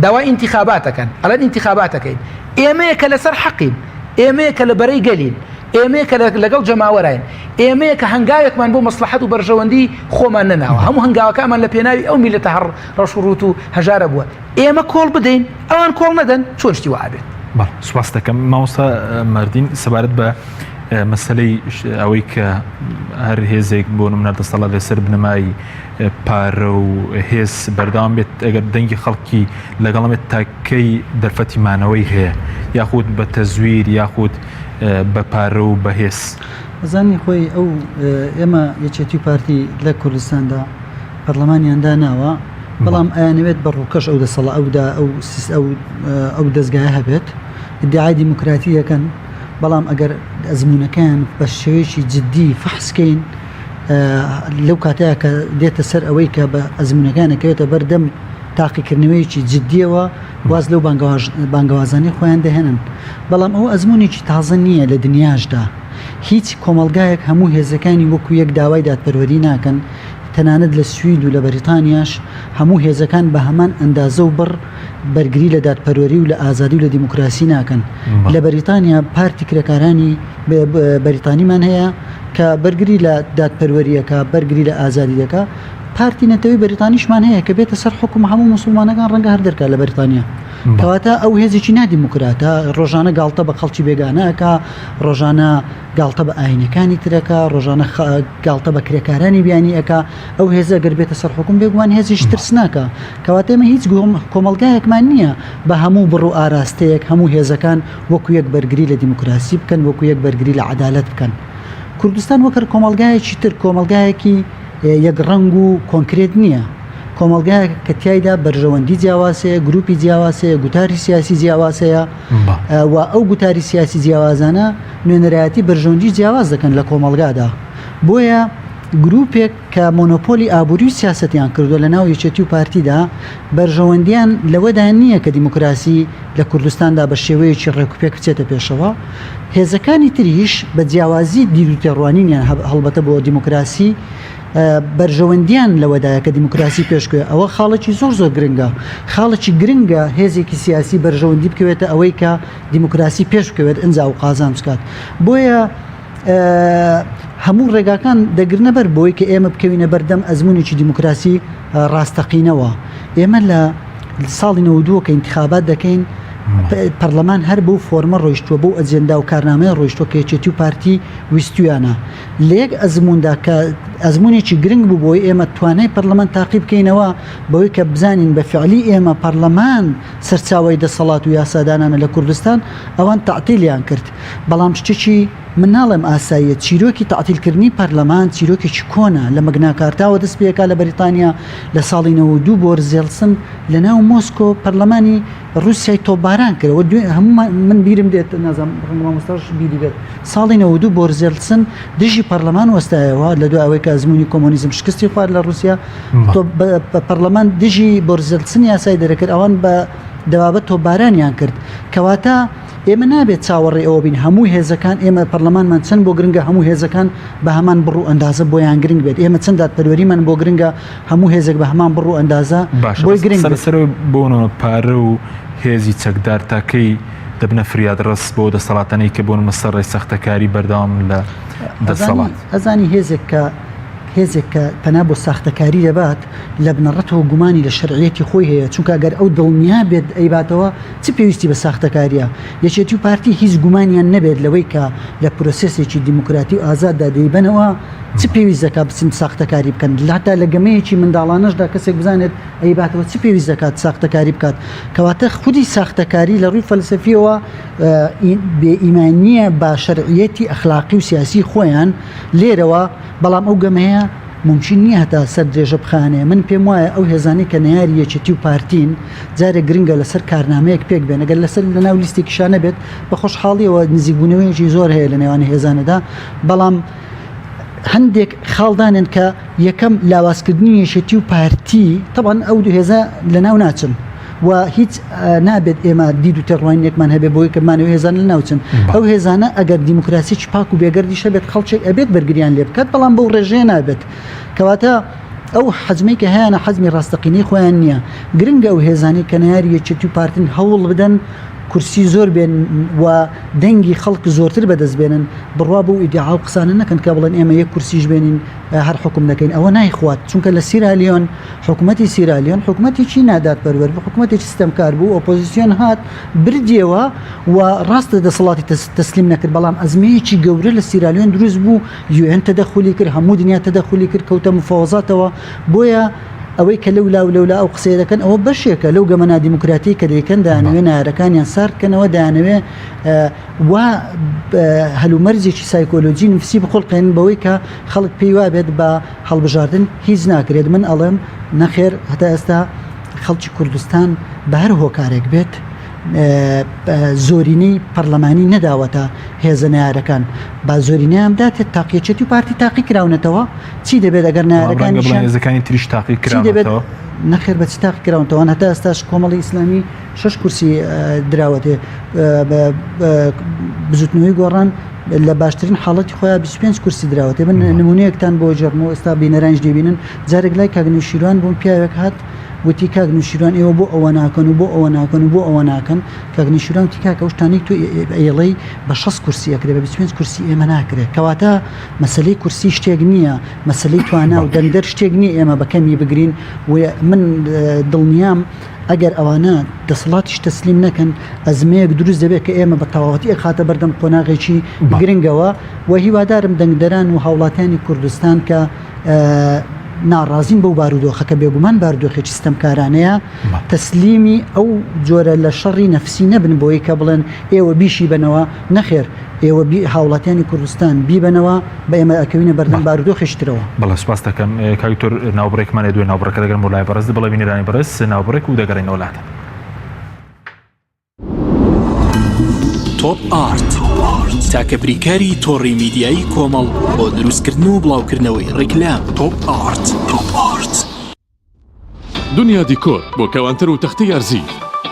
[SPEAKER 3] داوای ئینتیخابات ئەکەن، ئەڵێن ئینتیخابات ئەکەین. ئێمەیە کە لەسەر حەقین، ئێمەیە کە لە بەرەی گەلین، ئێمەیە کە لەگەڵ جەماوەراین، ئێمەیە کە هەنگاوێکمان بۆ مەسڵەحەت و بەرژەوەندی خۆمان نەناوە. هەموو هەنگاوەکانمان لە پێناوی ئەو میللەتە هەڕ ڕەش و ڕووت و هەژارە بووە. ئێمە کۆڵ بدەین، ئەوان کۆڵ نەدەن، چۆن شتی وا ئەبێت؟
[SPEAKER 1] بەڵێ سوپاست دەکەم مامۆستا ماردین. سەبارەت بە مەسەلەی ئەوەی کە هەر هێزێک بۆ نمونە دەسەڵات لەسەر بنەمای پارە و هێز بەردەوام بێت ئەگەر دەنگی خەڵکی لەگەڵم بێت تاکەی دەرفەتی مانەوەی هەیە یاخود بە تەزویر یاخود بە پارە و بەهێز.
[SPEAKER 4] ئەزانی خۆی ئەو ئێمە یەکێتی و پارتی لە کوردستاندا پەرلەمانیان داناوە بەڵام ئەیانەوێت بە ڕووکەش ئەو دەسەڵا ئەودا ئەو ئەو ئەو دەزگایە هەبێت ئیدعای دیموکراتی دەکەن بەڵام ئەگەر ئەزمونونەکەیان بە شێوەیەکی جددی فەحسکەین لەو کاتەیە کە دێتە سەر ئەوەی کە بە ئەزمونونەکان ئەکەوێتە بەردەم تاقیکردنەوەیەکی جددیەوە واز لەو بانگەوازانەی خۆیان دەهێنن بەڵام ئەو ئەزمونێکی تازە نییە لە دنیاشدا هیچ کۆمەڵگایەک هەموو هێزەکانی وەکو یەک داوای دادپەروەری ناکەن تەنانەت لە سوید و لە بەریتانیاش هەموو هێزەکان بە هەمان ئەندازە و بڕ بەرگری لە دادپەروەری و لە ئازادی و لە دیموکراسی ناکەن. لە بەریتانیا پارتی کرێکارانی بەریتانیمان هەیە کە بەرگری لە دادپەروەری ئەکا، بەرگری لە ئازادی دەکا. پارتی نەتەوەی بەریتانیشمان هەیە کە بێتە سەر حوکم هەموو موسڵمانەکان ڕەنگە هەر دەرکا لە بەریتانیا. کەواتە ئەو هێزێکی نادیموکراتە، ڕۆژانە گاڵتە بە خەڵکی بێگانە ئەکا، ڕۆژانە گاڵتە بە ئاینەکانی تر ئەکا، ڕۆژانە گاڵتە بە کرێکارانی بیانی ئەکا، ئەو هێزە گەر بێتە سەر حوکم بێگومان هێزێکی ترسناکە. کەواتە ئێمە هیچ کۆمەڵگایەکمان نییە بە هەموو بڕ و ئاراستەیەک هەموو هێزەکان وەکو یەک بەرگری لە دیموکراسی بکەن، وەکو یەک بەرگری لە عەدالەت بکەن. کوردستان وەک هەر کۆمەڵگایەکی تر کۆمەڵگایەکی یەک ڕەنگ و کۆنکرێت نییە. کۆمەڵگایەکە کە تیایدا بەرژەوەندی جیاواز هەیە، گروپی جیاواز هەیە، گوتاری سیاسی جیاواز هەیە و ئەو گوتاری سیاسی جیاوازانە نوێنەرایەتی بەرژەوەندی جیاواز دەکەن لە کۆمەڵگادا. بۆیە گروپێک کە مۆنۆپۆلی ئابووری و سیاسەتیان کردووە لە ناو یەکێتی و پارتیدا، بەرژەوەندیان لەوەدا نییە کە دیموکراسی لە کوردستاندا بە شێوەیەکی ڕێکوپێک بچێتە پێشەوە. هێزەکانی تریش بە جیاوازی دید و تێڕوانینیان هەڵبەتە بۆ دیموکراسی، بەرژەوەندیان لەوەدایە کە دیموکراسی پێشکەوێت. ئەوە خاڵێکی زۆر زۆر گرنگە. خاڵێکی گرنگە هێزێکی سیاسی بەرژەوەندی بکەوێتە ئەوەی کە دیموکراسی پێش بکەوێت ئنجا و قازانج بکات. بۆیە هەموو ڕێگاکان دەگرنە بەر بۆی کە ئێمە بکەوینە بەردەم ئەزمونێکی دیموکراسی ڕاستەقینەوە. ئێمە لە ساڵی 92 کە ئینتخابات دەکەین پەرلەمان هەر بەو فۆرمە ڕۆیشتووە، بەو ئەجێندا و کارنامەیە ڕۆیشتووە کە یەکێتی و پارتی ویستویانە. لە یەک ئەزمووندا کە ئەزموونێکی گرنگ بوو بۆی ئێمە توانای پەرلەمان تاقی بکەینەوە بەوەی کە بزانین بە فعلی ئێمە پەرلەمان سەرچاوەی دەسەڵات و یاسادانانە لە کوردستان، ئەوان تەعتیلیان کرد. بەڵام شتێکی من ناڵێم ئاساییە، چیرۆکی تەعتیلکردنی پەرلەمان چیرۆکێکی کۆنە، لە مەگناکارتاوە دەست پێکا لە بەریتانیا لە ساڵی 92 بۆریس یەلتسن لە ناو مۆسکۆ پەرلەمانی ڕووسیای تۆپباران کرد. ئەوە دوێ هەموومان من بیرم دێت نازانم ڕەنگە مامۆستاش بیری بێت ساڵی 92 بۆریس یەلتسن دژی پەرلەمان وەستایەوە لە دوای ئەوەی کە ئەزموونی کۆمۆنیزم شکستی خوارد لە ڕووسیا تۆ بە پەرلەمان دژی بۆریس یەلتسن یاسای دەرەکرد ئەوان بە دەبابە تۆپبارانیان کرد. کەواتە ئێمە نابێت چاوەڕێی ئەوە بین هەموو هێزەکان، ئێمە پەرلەمانمان چەند بۆ گرنگە هەموو هێزەکان بە هەمان بڕ و ئەندازە بۆیان گرنگ بێت، ئێمە چەند دادپەروەریمان بۆ گرنگە هەموو هێزێک بە هەمان بڕ و ئەندازە
[SPEAKER 1] باشە
[SPEAKER 4] بۆی
[SPEAKER 1] بەس
[SPEAKER 4] گرنگ
[SPEAKER 1] قسە
[SPEAKER 4] بێت.
[SPEAKER 1] لەسەر ئەوەی بۆ نمونە پارە و هێزی چەکدار تا کەی دەبنە فریادڕەس بۆ دەسەڵاتانەی کە بۆ نمونە سەر ڕێی ساختەکاری بەردەوامن لە
[SPEAKER 4] ئەزانی
[SPEAKER 1] دەسەڵات؟
[SPEAKER 4] ئەزانی هێزێک کە هێزێک کە پەنا بۆ ساختەکاری دەبات لە بنەڕەتەوە گومانی لە شەرعیەتی خۆی هەیە، چونکە گەر ئەو دڵنیا بێت ئەیباتەوە چ پێویستی بە ساختەکاریە؟ یەکێتی و پارتی هیچ گومانیان نەبێت لەوەی کە لە پرۆسێسێکی دیموکراتی و ئازاددا دەیبەنەوە چ پێویست دەکات بچن ساختەکاری بکەن؟ هەتا لە گەمەیەکی منداڵانەشدا کەسێک بزانێت ئەیباتەوە چ پێویست دەکات ساختەکاری بکات؟ کەواتە خودی ساختەکاری لە ڕووی فەلسەفیەوە بێ ئیمانیە بە شەرعیەتی ئەخلاقی و سیاسی خۆیان لێرەوە، بەڵام ئەو گەمەیە. مومکین نییە هەتا سەر درێژە بخانێ. من پێم وایە ئەو هێزانەی کە نەیاری یەکێتی و پارتین جارێک گرنگە لەسەر کارنامەیەک پێک بێن ئەگەر لەسەر لەناو لیستێکیشا نەبێت بە خۆشحاڵیەوە نزیکبوونەوەیەکی زۆر هەیە لە نێوان هێزانەدا بەڵام هەندێک خاڵ دانێن کە یەکەم لاوازکردنی یەکێتی و پارتی تەبعەن ئەو دوو هێزە لەناو ناچن و هیچ نابێت ئێمە دید و تێڕوانینێکمان هەبێت بۆی کە بمانەوێت هێزانە لەناوچن ئەو هێزانە ئەگەر دیموکراسیی پاک و بێگەردیش هەبێت خەڵکێک ئەبێت بەرگریان لێ بکات بەڵام بەو ڕێژەیە نابێت کەواتە ئەو حەجمەی کە هەیانە حەجمی ڕاستەقینەی خۆیان نییە گرنگە ئەو هێزانەی کە نەیاری یەکێتی و پارتن هەوڵ بدەن کورسی زۆر بێن و دەنگی خەڵک زۆرتر بەدەست بێنن بڕوا بەو ئیدعا و قسانە نەکەن کە بڵێن ئێمە یەک کورسیش بێنین هەر حوکم دەکەین ئەوە نایخوات چونکە لە سیرالیۆن حکومەتی سیرالیۆن حکومەتێکی نادادپەروەر بوو حکومەتێکی ستەمکار بوو ئۆپۆزیسیۆن هات بردیەوە و ڕاستە دەسەڵاتی تەسلیم نەکرد بەڵام ئەزمەیەکی گەورە لە سیرالیۆن دروست بوو UN تەدەخولی کرد هەموو دنیا تەدەخولی کرد کەوتە مفاوەزاتەوە بۆیە ئەوەی کە لەولا و لەولا ئەو قسەیە دەکەن ئەوە بەشێکە لەو گەمە نادیموکراتی کە دەیکەن دەیانەوێ نەیارەکانیان سارد کەنەوە دەیانەوێ وا هەلومەرجێکی سایکۆلۆجی نفسی بخوڵقێنن بەوەی کە خەڵک پێی وابێت بە هەڵبژاردن هیچ ناکرێت من ئەڵێم نەخێر هەتا ئێستا خەڵکی کوردستان بە هەر هۆکارێک بێت زۆرینەی پەرلەمانی نەداوەتە هێزە نەیارەکان با زۆرینەیان بداتێت تاقیەچێتی و پارتی تاقی کراونەتەوە چی دەبێت ئەگەر نەیارەکانیشیان
[SPEAKER 1] هێزەکانی تریش تاقی کراونەتەوە؟
[SPEAKER 4] نەخێر بە چی تاقی کراونەتەوە هەتا ئێستاش کۆمەڵی ئیسلامی شەش کورسی دراوەتێ بزوتنەوەی گۆڕان لە باشترین حاڵەتی خۆیان 25 کورسی دراوەتێ من نمونەیەکتان بۆ جێڕمەوە ئێستا بینەرانیش دەبینن جارێک لای کاک نوشیروان بووم پیاوێک هات وتی کاک نوشیروان ئێوە بۆ ئەوە ناکەن و بۆ ئەوە ناکەن و بۆ ئەوە ناکەن کاک نوشیروان وتی کاکە ئەو شتانەی تۆ ئەیڵێی بە 60 کورسی ئەکرێ بە 25 کورسی ئێمە ناکرێ کەواتە مەسەلەی کورسی شتێک نییە مەسەلەی توانا و دەنگدەر شتێک نییە ئێمە بە کەمی بگرین و من دڵنیام ئەگەر ئەوانە دەسەڵاتیش تەسلیم نەکەن ئەزمەیەک دروست دەبێت کە ئێمە بە تەواوەتی ئەخاتە بەردەم قۆناغێکی گرنگەوە و هیوادارم دەنگدەران و هاوڵاتیانی کوردستان کە ناڕازین بەو بارودۆخە کە بێگومان بارودۆخێکی ستەمکارانەیە تەسلیمی ئەو جۆرە لە شەڕی نەفسی نەبن بۆی کە بڵێن ئێوە بیشی بەنەوە نەخێر ئێوە هاوڵاتیانی کوردستان بیبەنەوە بە ئێمە ئەکەوینە بەردەم بارودۆخێکی ترەوە.
[SPEAKER 1] بەڵێ سوپاست دەکەم کاک دکتۆر ناوبڕێکمان لە دوای ناوبڕەکە دەگەرم بۆ لای بەڕێز بەڵێ بینەرانی بەڕێز ناوبڕێک و دەگەڕێینەوە لاتان.
[SPEAKER 2] تۆپ ئارت تاکە بریکاری تۆڕی میدیایی کۆمەڵ بۆ دروستکردن و بڵاوکردنەوەی ڕیکلام تۆپ ئارت. تۆپ ئارت.
[SPEAKER 5] دنیا دیکۆر بۆ کەوانتەر و تەختەی ئەرزی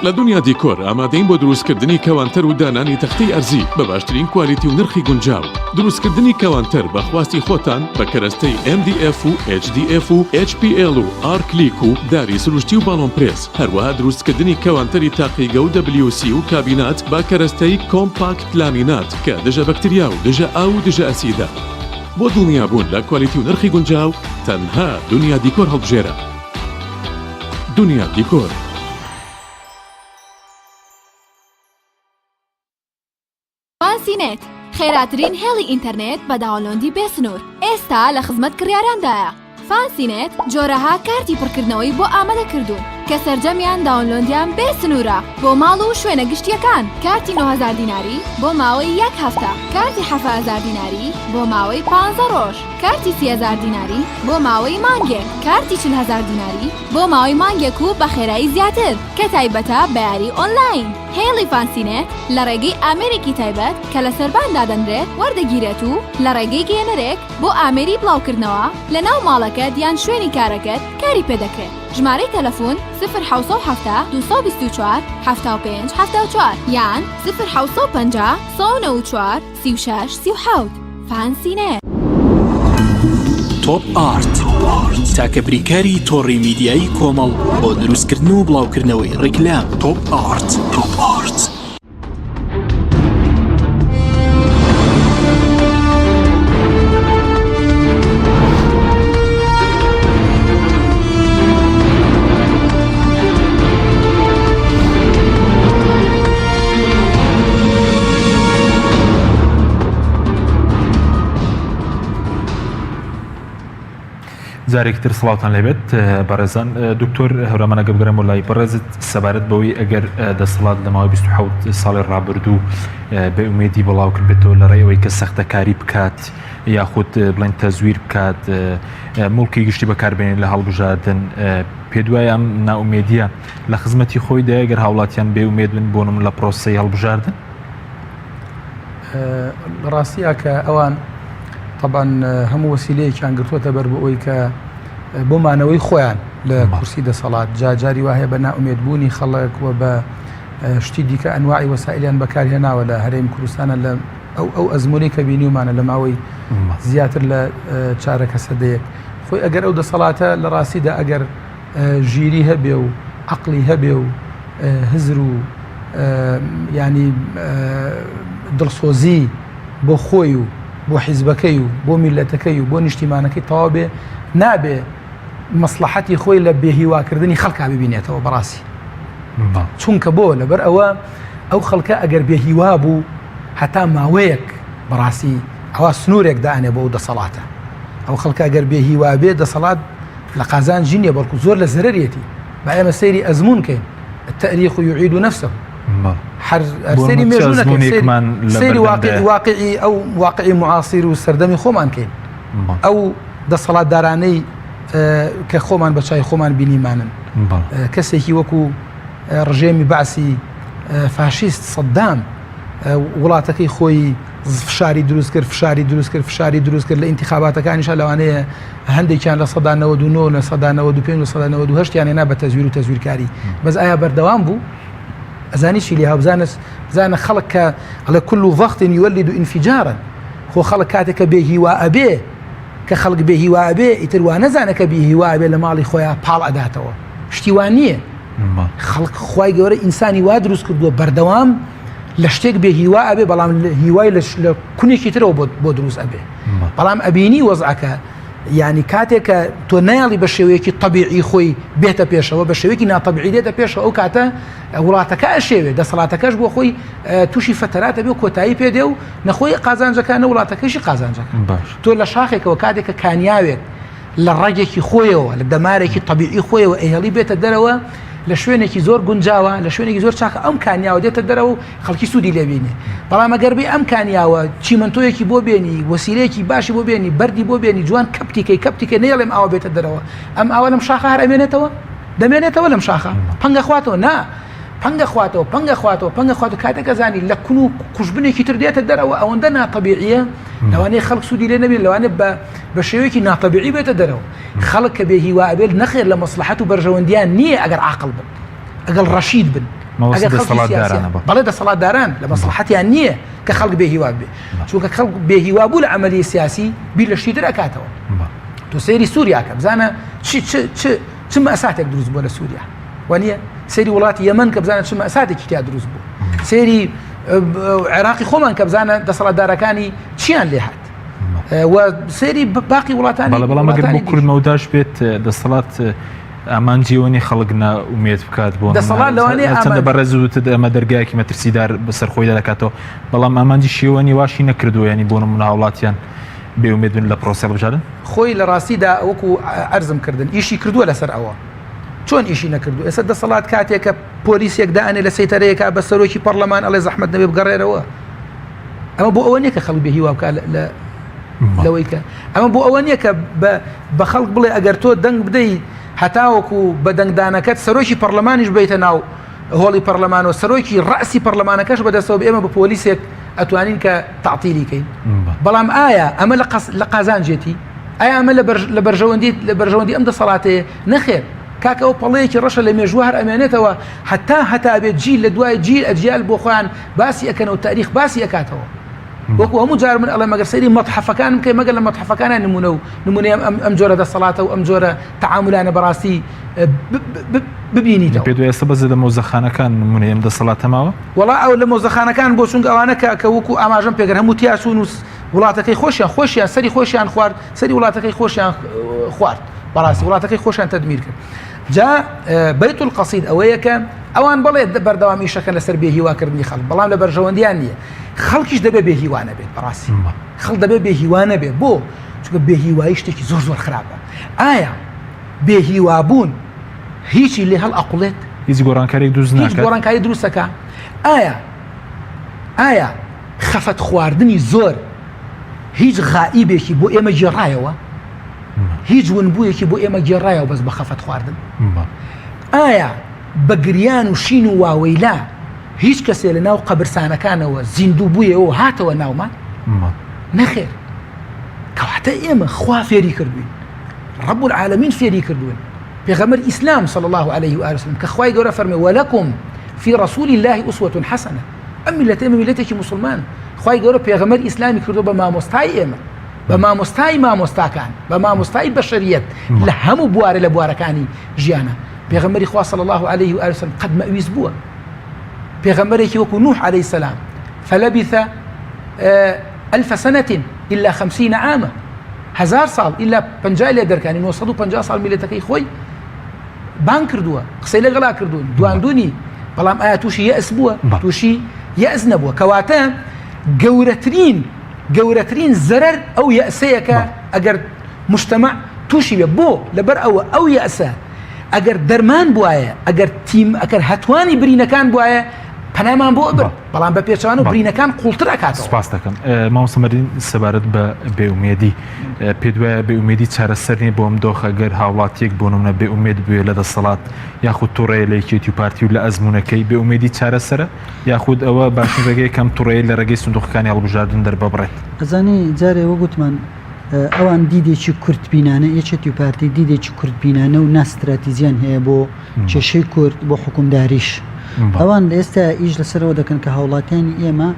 [SPEAKER 5] لە دنیا دیکۆر ئامادەین بۆ دروستکردنی کەوانتەر و دانانی تەختەی ئەرزی بە باشترین کوالیتی و نرخی گونجاو دروستکردنی کەوانتەر بە خواستی خۆتان بە کەرەستەی MDF و HDF و HPL و ئارکلیک و داری سروشتی و باڵۆن پرێس هەروەها دروستکردنی کەوانتەری تاقیگە و WC و کابینات بە کەرەستەی کۆمپاکت لامینات کە دژە بەکتریا و دژە ئاو و دژە ئەسیدە بۆ دڵنیابوون لە کوالیتی و نرخی گونجاو تەنها دنیا دیکۆر هەڵبژێرە. دنیا دیکۆر.
[SPEAKER 6] فانسی نێت، خێراترین هێڵی ئینتەرنێت بە download ی بێ سنوور، ئێستا لە خزمەت کڕیاراندایە. فانسی نێت جۆرەها کارتی پڕکردنەوەی بۆ ئامادە کردوون کە سەرجەمیان download یان بێ سنوورە بۆ ماڵ و شوێنە گشتییەکان، کارتی 9000 دیناری بۆ ماوەی یەک هەفتە، کارتی 7000 دیناری بۆ ماوەی پانزە ڕۆژ، کارتی 30000 دیناری بۆ ماوەی مانگێک، کارتی 40000 دیناری بۆ ماوەی مانگێک و بە خێرایی زیاتر کە تایبەتە بە یاری ئۆنلاین. هێڵی فانسینێت لە ڕێگەی ئامێرێکی تایبەت کە لە سەربان دادەنرێت وەردەگیرێت و لە ڕێگەی گەیەنەرێک بۆ ئامێری بڵاوکردنەوە لە ناو ماڵەکەت یان شوێنی کارەکەت کاری پێدەکرێت ژمارەی تەلەفون سفر 770 224 75 74 یان سفر 750 194 36 37 فانسینێت.
[SPEAKER 2] تۆپ ئارت تاکە بریکاری تۆڕی میدیایی کۆمەڵ بۆ دروستکردن و بڵاوکردنەوەی ڕیکلام تۆپ ئارت. تۆپ ئارت.
[SPEAKER 1] جارێکی تر سڵاوتان لێبێت بەڕێزان دکتۆر هەورامانە گەبگەرم لای بەڕێزت سەبارەت بەوەی ئەگەر دەسەڵات لە ماوەی 27 ساڵی ڕابردوو بێ ئومێدی بڵاو کردبێتەوە لە ڕێی ئەوەی کە سەختەکاری بکات. یاخود بڵێن تەزویر بکات موڵکی گشتی بەکاربێنێت لە هەڵبژاردن پێ دوای ئەم نائومێدیە لە خزمەتی خۆی دایە گەر هاوڵاتیان بێ ئومێد بن بۆنم لە پرۆسەی هەڵبژاردن؟
[SPEAKER 3] لە ڕاستیا کە ئەوان طبعا هەموو وەسیلەیەکیان گرتووەتە بەر بۆ ئەوەی کە بۆ مانەوەی خۆیان لە کورسی دەسەڵات جا جاری وا هەیە بە نائومێدبوونی خەڵک و بە شتی دیکە ئەنواعی وەسائلیان بەکارهێناوە لە هەرێم کوردستانە لە ئەو ئەو ئەزموونەی کە بینیومانە لە ماوەی زیاتر لە چارەکە سەدەیەک خۆی ئەگەر ئەو دەسەڵاتە لە ڕاستیدا ئەگەر ژیری هەبێ و عەقڵی هەبێ و هزر و یانی دڵسۆزی بۆ خۆی و بۆ حیزبەکەی و بۆ میلەتەکەی و بۆ نیشتیمانەکەی تەواو بێ نابێ مەسلحەتی خۆی لە بێهیواکردنی خەڵکا ببینێتەوە بەڕاستی چونکە بۆ لەبەر ئەوە ئەو خەڵکە ئەگەر بێهیوا بوو هەتا ماوەیەک بەڕاستی ئەوە سنوورێک دانێ بۆ ئەو دەسەڵاتە ئەو خەڵکە ئەگەر بێهیوا بێ دەسەڵات لە قازانجی نیە بەڵکو زۆر لە زەرەرێتی با ئێمە سەیری ئەزموون کەین التاريخ يعيد نفسه هەر سەیری مێژوو نەکەین سەیری واقعی واقعی ئەو واقعی معاصر و سەردەمی خۆمان کەین ئەو دەسەڵاتدارانەی کە خۆمان بە چای خۆمان بینیمانن کەسێکی وەکو ڕژێمی بەعسی فاشیست سەدام وڵاتەکەی خۆی فشاری دروست کرد فشاری دروست کرد فشاری دروست کرد لە ئینتخاباتەکانیشا لەوانەیە هەندێکیان 99% 95% 98% یان هێنا بە تەزویر و تەزویرکاری بەس ئایا بەردەوام بوو ئەزانی چی لێ هاوبزانە بزانە خەڵک کە ئەڵێ كل ضغط يولد انفجارا خۆ خەڵک کاتێک کە بێ هیوا ئەبێ کە خەڵک بێ هیوا ئەبێ ئیتر وا نەزانە کە بێ هیوا ئەبێ لە ماڵی خۆیان پاڵ ئەداتەوە شتی وا نییە خەڵک خوای گەورە ئینسانی وا دروست کردووە بەردەوام لە شتێک بێ هیوا ئەبێ بەڵام هیوای لە کونێکی ترەوە بۆ دروست ئەبێ بەڵام ئەبینی وەزعەکە ینی کاتێک کە تۆ نایڵی بە شێوەیەکی طببیعی خۆی بێتە پێشەوە بە شێوەیەکی ناتەبیعی دێتە پێشەوە ئەو کاتە وڵاتەکە ئەشێوێ دەسەڵاتەکەش بۆ خۆی تووشی فتەراتە بێ کۆتایی پێدێ و نەخۆی قازانجەکانە وڵاتەکەشی قازانجەکە تۆ لە شاخێکەوە کاتێک کە کانیاوێک لە ڕەگێکی خۆیەوە لە دەمارێکی تەبیعی خۆیەوە ئەهێڵی بێتە دەرەوە لە شوێنێکی زۆر گونجاوە لە شوێنێکی زۆر چاکە ئەم کانیاوە دێتە دەرەوە و خەڵکی سوودی لێبینێ بەڵام ئەگەر بێ ئەم کانیاوە چیمەنتۆیەکی بۆ بێنی وەسیلەیەکی باشی بۆ بێنی بەردی بۆ بێنی جوان کەپتیکەی کەپتیکە نەیڵێم ئاوە بێتە دەرەوە ئەم ئاوە لەم شاخە هەر ئەمێنێتەوە دەمێنێتەوە لەم شاخە پەنگە خواتەوە نا پەنگە خواتەوە پەنگە خواتەوە پەنگە خواتەوە کاتێک ئەزانی لە کون و قوژبنێکی تر دێتە دەرەوە ئەوەندە ناتەبیعیە لەوانەیە خەڵک سوودی لێ نەبێت لەوانەیە بە بە شێوەیەکی ناتەبیعی بێتە دەرەوە خەڵک کە بێ هیوا ئەبێت نەخێر لە مەسلحەت و بەرژەوەندیان نییە ئەگەر عاقڵ بن ئەگەڵ ڕەشید بن ئەگەر دەسەڵاتداران بەڵێ دەسەڵاتداران لە مەسلحەتیان نییە کە خەڵک بێ هیوا بێ چونکە خەڵک بێ هیوا بوو لە عملی سیاسی بیر لە شتی تر ئەکاتەوە تۆ سەیری سووریا کە بزانە چی چ چ چ مەساتێک دروست بووە لە سووریا وانە سەیری وڵاتی یەمەن کە بزانە چ مەساتێکی تیا دروست بوو سەیری عێراقی خۆمان کە بزانە دەسەڵاتدارەکانی چیان لێ هات و سەیری باقی وڵاتانی
[SPEAKER 1] بەڵێ بەڵام ئەگەر بۆ کورد مەوداش بێت دەسەڵات ئامانجی ئەوە نیە خەڵک نا ئومێد بکات بۆ
[SPEAKER 3] دەسەڵات لەوانەیە
[SPEAKER 1] چەندە بەڕێز وتت ئەمە دەرگایەکی مەترسیدار بەسەر خۆیدا دەکاتەوە بەڵام ئامانجی شێوە نیە واشی نەکردووە ینی بۆ نمونە هاوڵاتیان بێ ئومێد بن لە پرۆسەی هەڵبژاردن
[SPEAKER 3] خۆی لە ڕاستیدا وەکو عەرزم کردن ئیشی کردووە لەسەر ئەوە چۆن ئیشی نەکردو ئێستا دەسەڵات کاتێک کە پۆلیسێک دانێ لە سەیتەرەیەکا بە سەرۆکی پەرلەمان ئەڵێ زەحمەت نەبێ بگەڕێرەوە ئەمە بۆ ئەوە نییە کە خەڵک بێ هیوا بکات لە لەوەی کە ئەمە بۆ ئەوە نییە کە بە خەڵک بڵێ ئەگەر تۆ دەنگ بدەی هەتاوەکو بە دەنگدانەکەت سەرۆکی پەرلەمانیش بیتە ناو هۆڵی پەرلەمان و سەرۆکی ڕاسی پەرلەمانەکەش بەدەستەوە ئێمە بە پۆلیسێک ئەتوانین کە تعتیلی کەین بەڵام ئایا ئەمە لە قازانجێتی ئایا ئەمە لە بەرژەوەندی لە بەرژەوەندی ئەم دەسەڵاتەیە نەخێر کاکە ئەو پەڵەیەکی ڕەشە لە مێژوو هەر ئەمێنێتەوە هەتا هەتا بێت جیل لە دوای جیل ئەجیال بۆ خۆیان باسی ئەکەنەوە تاریخ باسی ئەکاتەوە وەکو هەموو جار من ئەڵێم مەگەر سەیری مەتحەفەکان بکەی مەگەر لە مەتحەفەکانە نمونە و نمونەی ئەم ئەم جۆرە دەسەڵاتە و ئەم جۆرە تەعامولانە بەڕاستی ببینیتەوە.
[SPEAKER 1] پێت وایە ئێستا بەس لە مۆزەخانەکان نمونەی ئەم دەسەڵاتە ماوە؟
[SPEAKER 3] وەڵا ئەو لە مۆزەخانەکان بۆ چونکە ئەوانە کە کە وەکو ئاماژەم پێکرد هەموو تیا چوون و وڵاتەکەی خۆشیان خۆشیان سەری خۆشیان خوارد سەری وڵاتەکەی خۆشیان خوارد بەڕاستی وڵاتەکەی خۆشیان تەدمیر کرد جا بەیت القصید ئەوەیە کە ئەوان بەڵێ بەردەوام ئیشەکەن لەسەر بێهیواکردنی خەڵک بەڵام لە بەرژەوەندیان نییە خەڵکیش دەبێ بێهیوا نەبێت بەڕاستی خەڵک دەبێ بێهیوا نەبێت بۆ چونکە بێهیوایی شتێکی زۆر زۆر خراپە ئایا بێهیوابوون هیچی لێ هەڵ ئەقڵێت
[SPEAKER 1] هیچ گۆڕانکاریێک دروست
[SPEAKER 3] هیچ گۆڕانکاری دروستەکە ئایا ئایا خەفەت خواردنی زۆر. هیچ غائیبێکی بۆ ئێمە گێڕایەوە؟ هیچ ونبوویەکی بۆ ئێمە گێڕایەوە بەس بە خەفەت خواردن؟ ئایا بە گریان و شین و واوەیلا هیچ کەسێ لە ناو قەبرسانەکانەوە زیندوو بوویەوە و هاتەوە ناومان؟ نەخێر. کەواتە ئێمە خوا فێری کردوین، رب العالمین فێری کردوین، پێغەمبەر ئیسلام صلی الله علیه و آله وسلم کە خوای گەورە فەرمی ولکم فی رسول الله اسوة حسنە ئەم میلەتە ئێمە میلەتێکی موسڵمان خوای گەورە پێغەمبەر ئیسلامی کردو بە مامۆستای ئێمە بە مامۆستای مامۆستاکان بە مامۆستای بەشەریەت لە هەموو بوارە لە بوارەکانی ژیانە پێغەمبەری خوا صلی الله علیه و آله وسلم قەت مەویست بووە پێغەمبەرێکی وەکو نوح علیه السلام فلبث ألف سنة إلا خمسين عاما هزار ساڵ ئیلا پەنجای لێ دەرکانی 950 ساڵ میلەتەکەی خۆی بان کردووە قسەی لەگەڵا کردوون دواندونی بەڵام ئایا تووشی یەئس بووە تووشی یەئس نەبووە کەواتە گەورەترین گەورەترین زەرەر ئەو یەئسەیە کە ئەگەر مجتمع تووشی بێ بۆ لەبەر ئەوە ئەو یەئسە ئەگەر دەرمان بواە ئەگەر تیم ئەگەر هەتوانی برینەکان بواە پەنامان بۆ ئەبرد بەڵام بە پێچەوانە برینەکان قوڵتر ئەکاتەوە.
[SPEAKER 1] سپاست دەکەم مامۆستا مەردین سەبارەت بە بێئومێدی پێت وایە بێئومێدی چارەسەر نییە بۆ ئەم دۆخە گەر هاوڵاتیەک بۆ نمونە بێئومێد بوێ لە دەسەڵات یاخود توڕەیە لە یەکێتی و پارتی و لە ئەزموونەکەی بێئومێدی چارەسەرە یاخود ئەوە باشترین ڕێگەیە کە ئەم توڕەیە لە ڕێگەی سندوقەکانی هەڵبژاردن دەرببڕێت؟
[SPEAKER 4] ئەزانی جارێ وەک وتمان ئەوان دیدێکی کورتبینانە یەکێتی و پارتی دیدێکی کورتبینانە و ناستراتیجیان هەیە بۆ کێشەی کورد بۆ حوکمداریش ئەوان لە ئێستا ئیش لەسەرەوە دەکەن کە هاوڵاتیانی ئێمە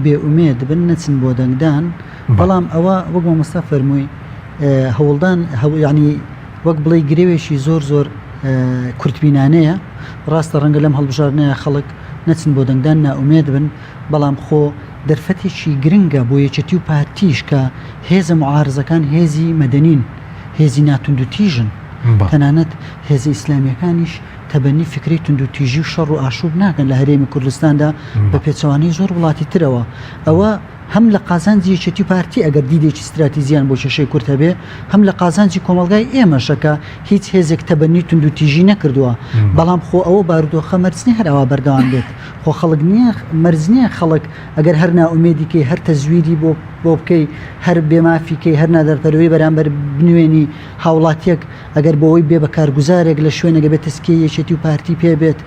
[SPEAKER 4] بێ ئومێد بن نەچن بۆ دەنگدان بەڵام ئەوە وەک مامۆستا فەرمووی هەوڵدان ینی وەک بڵێ گرێوێکی زۆر زۆر کورتبینانەیە ڕاستە ڕەنگە لەم هەڵبژاردنەیە خەڵک نەچن بۆ دەنگدان نائومێد بن بەڵام خۆ دەرفەتێکی گرنگە بۆ یەکێتی و پارتیش کە هێزە معارزەکان هێزی مەدەنین هێزی ناتوندوتیژن تەنانەت هێزە ئیسلامییەکانیش تەبەنی فکرەی توندوتیژی و شەڕ و ئاشوب ناکەن لە هەرێمی کوردستاندا بە پێچەوانەی زۆر وڵاتی ترەوە. ئەوە هەم لە قازانجی یەکێتی و پارتی ئەگەر دیدێکی ستراتیجیان بۆ کێشەی کورد هەبێ، هەم لە قازانجی کۆمەڵگای ئێمەشە کە هیچ هێزێک تەبەنی توندوتیژی نەکردووە. بەڵام خۆ ئەوە بارودۆخە مەرج نییە هەر ئاوا بەردەوام بێت. خۆ خەڵک نییە مەرج نییە خەڵک ئەگەر هەر نائومێدی کەی، هەر تەزویری بۆ بۆ بکەی، هەر بێمافی کەی، هەر نادادپەروەری بەرامبەر بنوێنی، هاوڵاتیەک ئەگەر بۆوەی بێ بە کارگوزارێک لە شوێنێک ئەبێت تەزکیەی یەکێتی و پارتی پێ بێت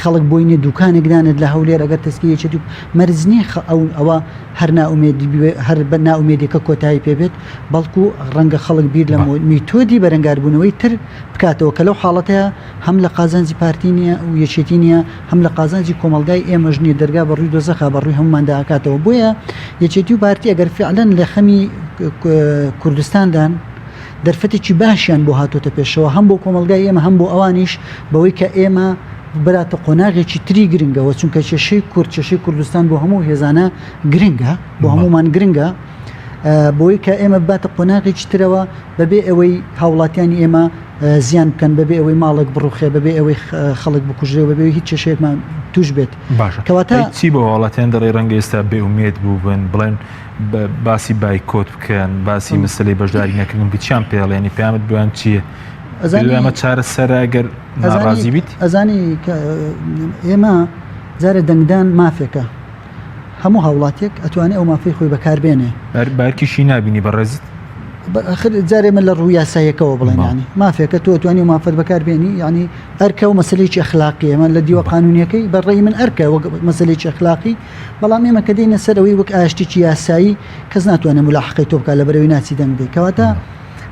[SPEAKER 4] خەڵک بۆی نیە دوکانێک دانێت لە هەولێر ئەگەر تەزکیەی یەکێتی و مەرج نیە ئەو ئەوە هەر نائومێدی بێ هەر بە نائومێدیەکە کۆتایی پێ بێت بەڵکو ڕەنگە خەڵک بیر لە میتۆدی بەرەنگاربوونەوەی تر بکاتەوە کە لەو حاڵەتەیە هەم لە قازانجی پارتی نیە و یەکێتی نیە هەم لە قازانجی کۆمەڵگای ئێمەش نیە دەرگا بە ڕووی دۆزەخا بە ڕووی هەمووماندا ئەکاتەوە بۆیە یەکێتی و پارتی ئەگەر فعلەن لە خەمی کوردستاندان دەرفەتێکی باشیان بۆ هاتۆتە پێشەوە هەم بۆ کۆمەڵگای ئێمە هەم بۆ ئەوانیش بەوەی کە ئێمە براتە قۆناغێکی تری گرنگەوە چونکە کێشەی کورد کێشەی کوردستان بۆ هەموو هێزانە گرنگە بۆ هەمومان گرنگە بۆی کە ئێمە باتە قۆناغێکی ترەوە بەبێ ئەوەی هاوڵاتیانی ئێمە زیان بکەن بەبێ ئەوەی ماڵێک بڕوخێ بەبێ ئەوەی خەڵک بکوژرێ بەبێ هیچ کێشەیەکمان توش بێت
[SPEAKER 1] باشە کەواتە چی بۆ هاوڵاتیان دەڵێ ڕەنگە ئێستا بێ ئومێد بووبن بڵێن باسی بایکۆت بکەن باسی مەسەلەی بەشداری نەکردن بکەن چیان پێ ئەڵێنی پەیامت بۆیان چییە ئەزانی ئەمە چارەسەرە ئەگەر ناڕازی بیت
[SPEAKER 4] ئەزانی ئێمە جارێ دەنگدان مافێکە هەموو هاوڵاتیەک ئەتوانێ ئەو مافەی خۆی بەکاربێنێ
[SPEAKER 1] بارکیشی نابینی بەڕێزت
[SPEAKER 4] ئەخر جارێ من لە ڕوو یاساییەکەوە بڵێن ینی مافێکە تۆ توانی و مافەت بەکاربێنی ینی ئەرکە و مەسلێکی ئەخلاقی ئەمە لە دیوە قانونیەکەی بەڕێی من ئەرکە وەک مەسلێکی ئەخلاقی بەڵام ئێمە کە دێینە سەر ئەوەی وەک ئاشتێکی یاسایی کەس ناتوانێت ملاحقەی تۆ بکات لەبەرئەوەی ناچی دەنگ بدەی کەواتە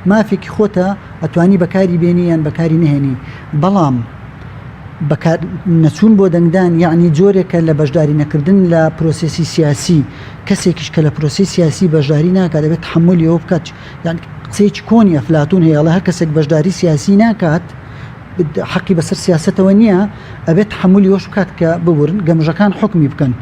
[SPEAKER 4] مافێکی خۆتە ئەتوانی بەکاری بێنی یان بەکاری نەهێنی بەڵام بەکار نەچوون بۆ دەنگدان یعنی جۆرێکە لە بەشداری نەکردن لە پرۆسێسی سیاسی کەسێکیش کە لە پرۆسی سیاسی بەشداری ناکات دەبێت تحملی ئەوە بکات یان قسەیەکی کۆنی ئەفلاتون هەیە ئەڵێ هەر کەسێک بەشداری سیاسی ناکات حەقی بەسەر سیاسەتەوە نییە ئەبێت تحملی ئەوەش بکات کە ببورن گەمژەکان حوکمی بکەن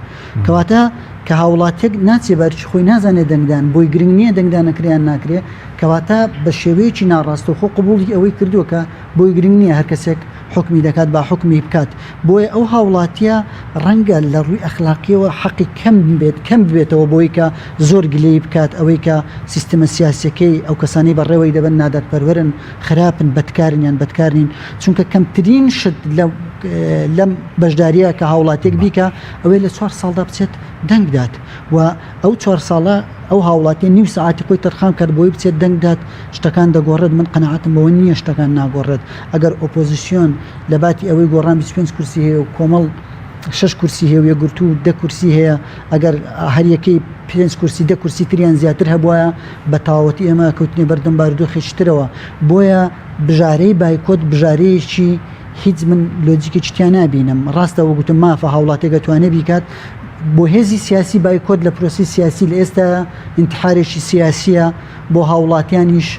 [SPEAKER 4] کەواتە کە هاوڵاتیەک ناچێ بەرچی خۆی نازانێت دەنگدان بۆی گرنگ نییە دەنگدان ئەکرێ یان ناکرێ کەواتە بە شێوەیەکی ناڕاستەوخۆ قبوڵی ئەوەی کردووە کە بۆی گرنگ نییە هەر کەسێک حوکمی دەکات با حوکمی بکات بۆیە ئەو هاوڵاتیە ڕەنگە لە ڕووی ئەخلاقیەوە حەقی کەم بێت کەم ببێتەوە بۆی کە زۆر گلەیی بکات ئەوەی کە سیستمە سیاسیەکەی ئەو کەسانەی بەڕێوەی دەبەن نادادپەروەرن خراپن بەدکارن یان بەدکار نین چونکە کەمترین شت لە. لەم بەشداریە کە هاوڵاتێک بیکە ئەوەی لە چوار ساڵدا بچێت دەنگدات و ئەو چوار ساڵە ئەو هاوڵاتیە نیو سەعاتی خۆی تەرخان کات بۆی بچێت دەنگدات شتەکان دەگۆڕێت من قەناعەتم بەوە نییە شتەکان ناگۆڕێت ئەگەر ئۆپۆزیسیۆن لە باتی ئەوەی گۆڕان 25 کورسی هەیە و کۆمەڵ شش کورسی هەیە و یەکگرتوو دە کورسی هەیە ئەگەر هەریەکەی پێنج کورسی دە کورسی تریان زیاتر هەبواە بە تەواوەتی ئێمە کەوتنی بەردەم بارودۆخێکی ترەوە بۆیە بژارەی بایکۆت بژارەیەکی هیچ من لۆجیکێکی تیا نابینم ڕاستە وەگوتم مافە هاوڵاتێک ئەتوانێ بیکات بۆ هێزی سیاسی بایکۆت لە پرۆسی سیاسی لە ئێستا ئینتحارێکی سیاسیە بۆ هاوڵاتیانیش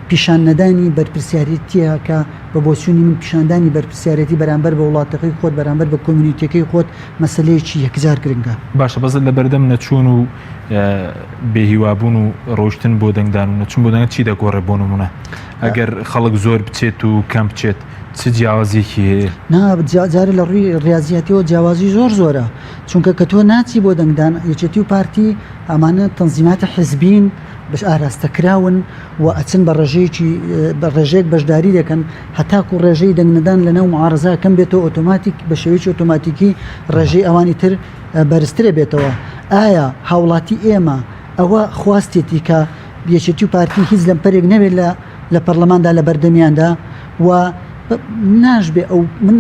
[SPEAKER 4] پیشان نەدانی بەرپرسیارێتیە کە بە بۆچوونی من پیشاندانی بەرپرسیارێتی بەرامبەر بە وڵاتەکەی خۆت بەرامبەر بە کۆمیونیتیەکەی خۆت مەسەلەیەکی یەکجار گرنگە.
[SPEAKER 1] باشە بەس لە بەردەم نەچوون و بێهیوابوون و ڕۆشتن بۆ دەنگدان و نەچوون بۆ دەنگ چی دەگۆڕێ بۆ نمونە ئەگەر خەڵک زۆر بچێت و کەم بچێت چ جیاوازیەکی هەیە؟
[SPEAKER 4] نا جارێ لە ڕووی ڕاضیاتیەوە جیاوازی زۆر زۆرە چونکە کە تۆ ناچی بۆ دەنگدان یەکێتی و پارتی ئەمانە تەنزیماتی حزبین بەش ئاراستە کراون و ئەچن بە ڕێژەیەکی بە ڕێژەیەک بەشداری دەکەن هەتاکو ڕێژەی دەنگنەدان لە ناو معارزە کەم بێتەوە ئۆتۆماتیک بە شێوەیەکی ئۆتۆماتیکی ڕێژەی ئەوانی تر بەرزترە بێتەوە ئایا هاوڵاتی ئێمە ئەوە خواستێتی کە یەکێتی و پارتی هیچ لەمپەرێک نەبێت لە لە پەرلەماندا لە بەردەمیاندا و ناشبێ ئەو من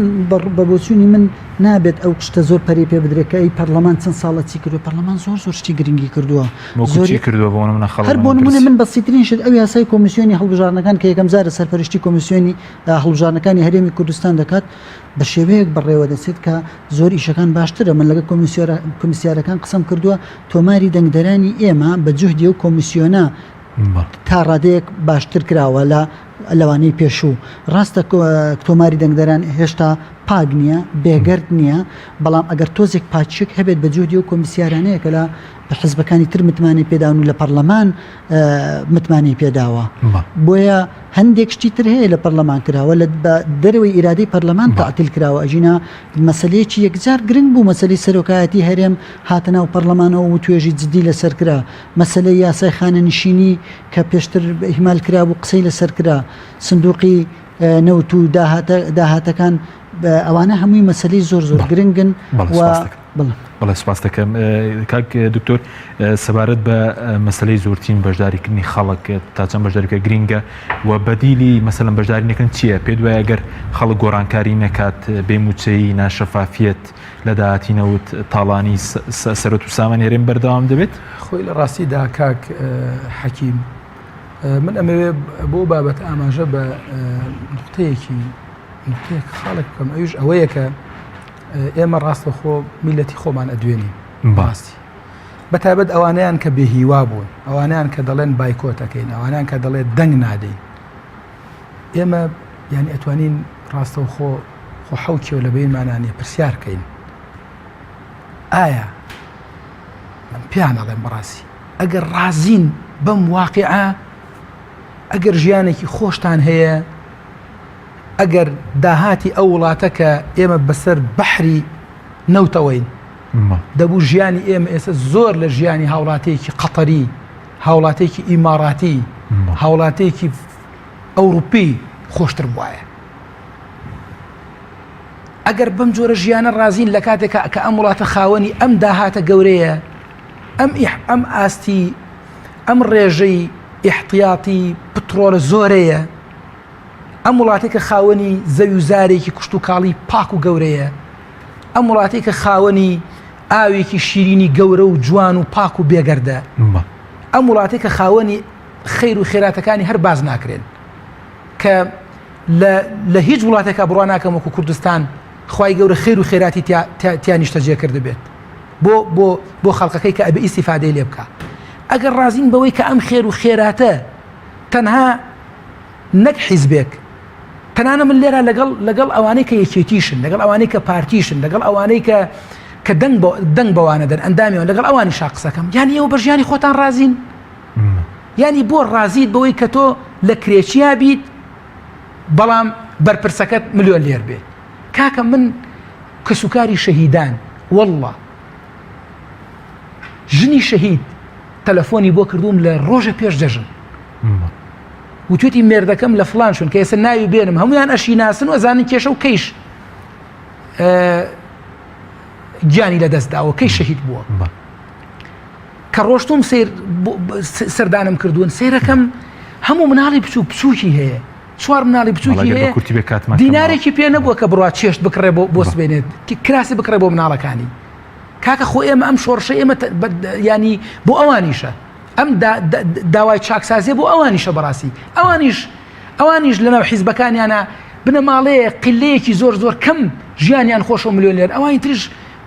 [SPEAKER 4] بە بۆچوونی من نابێت ئەو شتە زۆر پەری پێ بدرێت کە ئەی پەرلەمان چەند ساڵە چی کردو پەرلەمان زۆر زۆر شتی گرنگی کردووە
[SPEAKER 1] زۆری کردووە بۆ منە خەڵک
[SPEAKER 4] هەر بۆ نمونە من بەسیترین شت ئەو یاسای کۆمیسیۆنی هەڵبژاردنەکان کە یەکەم جارە سەرپەرشتی کۆمیسیۆنی هەڵبژاردنەکانی هەرێمی کوردستان دەکات بە شێوەیەک بەڕێوە دەچێت کە زۆر ئیشەکان باشترە من لەگە کۆمیسیارەکان قسەم کردووە تۆماری دەنگدەرانی ئێمە بە جوهدی و کۆمیسیۆنە تا ڕادەیەک باشتر کراوە لە لەوانەی پێشوو. ڕاستە تۆماری دەنگدەران هێشتا پاک نییە، بێگەرد نییە، بەڵام ئەگەر تۆزێک پاکییەک هەبێت بە جوهدی ئەو کۆمیسیارانەیە کە لە حزبەکانی تر متمانەی پێداون و لە پەرلەمان متمانەی پێداوە. بۆیە هەندێک شتی تر هەیە لە پەرلەمان کراوە لە دەرەوەی ئیرادەی پەرلەمان تەعتیل کراوە ئەگینا مەسەلەیەکی یەکجار گرنگ بوو مەسەلەی سەرۆکایەتی هەرێم هاتە ناو پەرلەمانەوە وتوێژی جدی لەسەر کرا مەسەلەی یاسای خانەنشینی کە پێشتر ئیهمال کرابوو قسەی لەسەر کرا، سندوقی نەوت و داهاتەکان ئەوانە هەمووی مەسەلەی زۆر زۆر گرنگن و
[SPEAKER 1] بەڵێ سپاس دەکەم کاک دکتۆر سەبارەت بە مەسلەی زۆرترین بەشداریکردنی خەڵک تا چەند بەشداریکە گرینگە و بەدیلی مەسەلەن بەشداری نەکردن چییە پێ دوای ئەگەر خەڵک گۆڕانکاری نەکات بێ موچەیی ناشەفافیەت لە داهاتی نەوت، تاڵانی سەروەت و سامانی هەرێم بەردەوام دەبێت؟
[SPEAKER 3] خۆی لە ڕاستیدا کاک حەکیم من ئەمەوێ بۆ بابەت ئاماژە بە نقطەیەکی نقطەیەک خاڵێک بکەم ئەویش ئەوەیە کە ئێمە ڕاستەخۆ میلەتی خۆمان ئەدوێنین بەڕاستی بە تایبەت ئەوانەیان کە بێهیوا بوون ئەوانیان کە دەڵێن بایکۆتەکەین ئەوانیان کە دەڵێت دەنگ نادەین ئێمە یانی ئەتوانین ڕاستەوخۆ خۆ حەوکیەوە لە بینمانا نیە پرسیار کەین ئایا من پێیان ئەڵێم بەڕاستی ئەگەر ڕازین بەم واقعە ئەگەر ژیانێکی خۆشتان هەیە ئەگەر داهاتی ئەو وڵاتە کە ئێمە بەسەر بەحری نەوتەوەین دەبوو ژیانی ئێمە ئێستا زۆر لە ژیانی هاوڵاتێکی قەتەری هاوڵاتێکی ئیماراتی هاوڵاتێکی ئەوروپی خۆشتر بواە ئەگەر بەم جۆرە ژیانە ڕازین لە کاتێکا کە ئەم وڵاتە خاوەنی ئەم داهاتە گەورەیە ئەم ئەم ئاستی ئەم ڕێژەی ئیحتیاتی پترۆلە زۆرەیە ئەم وڵاتێک کە خاوەنی زەوی و زارێکی کوشت و کاڵی پاک و گەورەیە ئەم وڵاتێک کە خاوەنی ئاوێکی شیرینی گەورە و جوان و پاک و بێگەردە ئەم وڵاتێک کە خاوەنی خەیر و خێراتەکانی هەر باز ناکرێن کە لە لە هیچ وڵاتێکا بڕوا ناکەم وەکو کوردستان خوای گەورە خێر و خێراتی تیا تیا نیشتەجێ کردبێت بۆ بۆ بۆ خەڵکەکەی کە ئەبێ ئیسیفادەی لێ بکا ئەگەر ڕازین بەوەی کە ئەم خێر و خێراتە تەنها نەک حیزبێک تەنانە من لێرە لەگەڵ لەگەڵ ئەوانەی کە یەکێتیشن لەگەڵ ئەوانەی کە پارتیشن لەگەڵ ئەوانەی کە کە دەنگ بە دەنگ بەوانە دەن ئەندامیان لەگەڵ ئەوانی شا قسەکەم یان ئێوە بە ژیانی خۆتان ڕازین یانی بۆ ڕازیت بەوەی کە تۆ لە کرێچیا بیت بەڵام بەرپرسەکەت ملیۆن لێر بێت کاکە من کەسوکاری شەهیدان واللە ژنی شەهید تەلەفۆنی بۆ کردووم لە ڕۆژە پێش جەژن وتوێتی مێردەکەم لە فلان شون کە ئێستا ناوی بێنم هەمویان ئەشی ناسن و ئەزانن کێشە و کەیش. گیانی لە دەست داوە کەی شەهید بووە کە ڕۆشتوم سیر سەردانم کردوون سیرەکەم هەموو مناڵی بچوو بچووکی هەیە چوار مناڵی بچووکی هەیە دینارێکی پێ نەبووە کە بڕوا چێشت بکڕێ بۆ بۆ سبێنێت کراسی بکڕێ بۆ مناڵەکانی کاکە خۆ ئێمە ئەم شۆڕشە ئێمە ینی بۆ ئەوانیشە ئەم داوای چاکسازیە بۆ ئەوانیشە بەڕاستی ئەوانیش ئەوانیش لەناو حیزبەکانیانە بنەماڵەیە قلەیەکی زۆر زۆر کەم ژیانیان خۆشە و ملیۆنێر ئەوانی تریش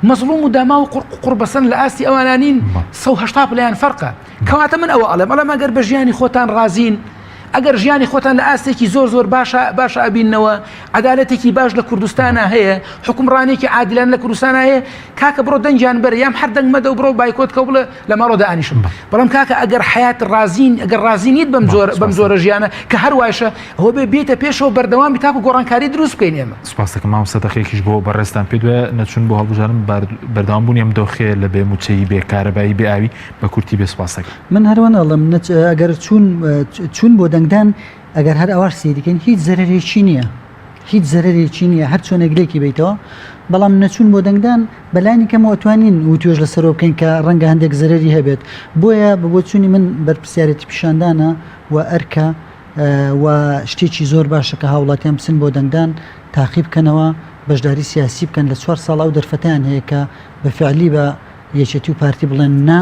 [SPEAKER 3] مەزڵوم و داما و قوڕبەسەن لە ئاستی ئەوانانین 180 پلەیان فەرقە کەواتە من ئەوە ئەڵێم ئەڵێم ئەگەر بە ژیانی خۆتان ڕازین ئەگەر ژیانی خۆتان لە ئاستێکی زۆر زۆر باشە باشە ئەبینەوە عەدالەتێکی باش لە کوردستانە هەیە حکومڕانێکی عادلان لە کوردستانە هەیە کاکە بڕۆ دەنگیان بەرە یام هەر دەنگ مەدە و بڕۆ بایکۆت کە بڵێ لە ماڵەوە دانیشم بەڵام کاکە ئەگەر حیات ڕازین ئەگەر ڕازی نیت بەم جۆر بەم جۆرە ژیانە کە هەر وایشە ئەوە بێ بێتە پێشەوە بەردەوام بی تاکو گۆڕانکاری دروست بکەین ئێمە.
[SPEAKER 1] سوپاستەکەم مامۆستا دەقێکیش بۆ بەڕێزتان پێت وایە نەچوون بۆ هەڵبژاردن بەردەوام بوونی ئەم دۆخەیە لە بێ مووچەیی بێ کارەبایی بێ ئاوی بە کورتی بێ سوپاستەکەم.
[SPEAKER 4] من هەر وە ئەڵێم ئەگەر چوون چوون بۆ دەنگدان ئەگەر هەر ئەواش سەیری کەین هیچ زەرەرێکی نییە هیچ زەرەرێکی نییە هەر چۆنێک لێکی بیتەوە بەڵام نەچوون بۆ دەنگدان بەلانی کەمەوە توانین وتوێژ لەسەرەوە بکەین کە ڕەنگە هەندێک زەرەری هەبێت بۆیە بە بۆچوونی من بەرپرسیارێتی پیشاندانە و ئەرکە و شتێکی زۆر باشە کە هاوڵاتیان بچن بۆ دەنگدان تاقی بکەنەوە بەشداری سیاسی بکەن لە چوار ساڵ ئەو دەرفەتیان هەیە کە بە فعلی بە یەکێتی و پارتی بڵێن نا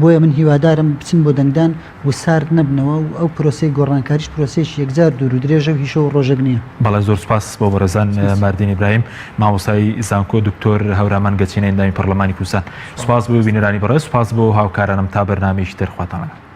[SPEAKER 4] بۆیە من هیوادارم بچن بۆ دەنگدان و سارد نەبنەوە و ئەو پرۆسەی گۆڕانکاریش پرۆسەیەکی یەکجار دوور و درێژە و هی شەو و ڕۆژێک نییە.
[SPEAKER 1] بەڵێ زۆر سوپاس بۆ بەڕێزان ماردین ئیبراهیم مامۆستای زانکۆ دکتۆر هەورامان گەچینە ئەندامی پەڕلەمانی کوردستان سوپاس بۆ بینەرانی بەڕێز سوپاس بۆ هاوکارانم تا بەرنامەیەکی تر خواتان لەگەڵ.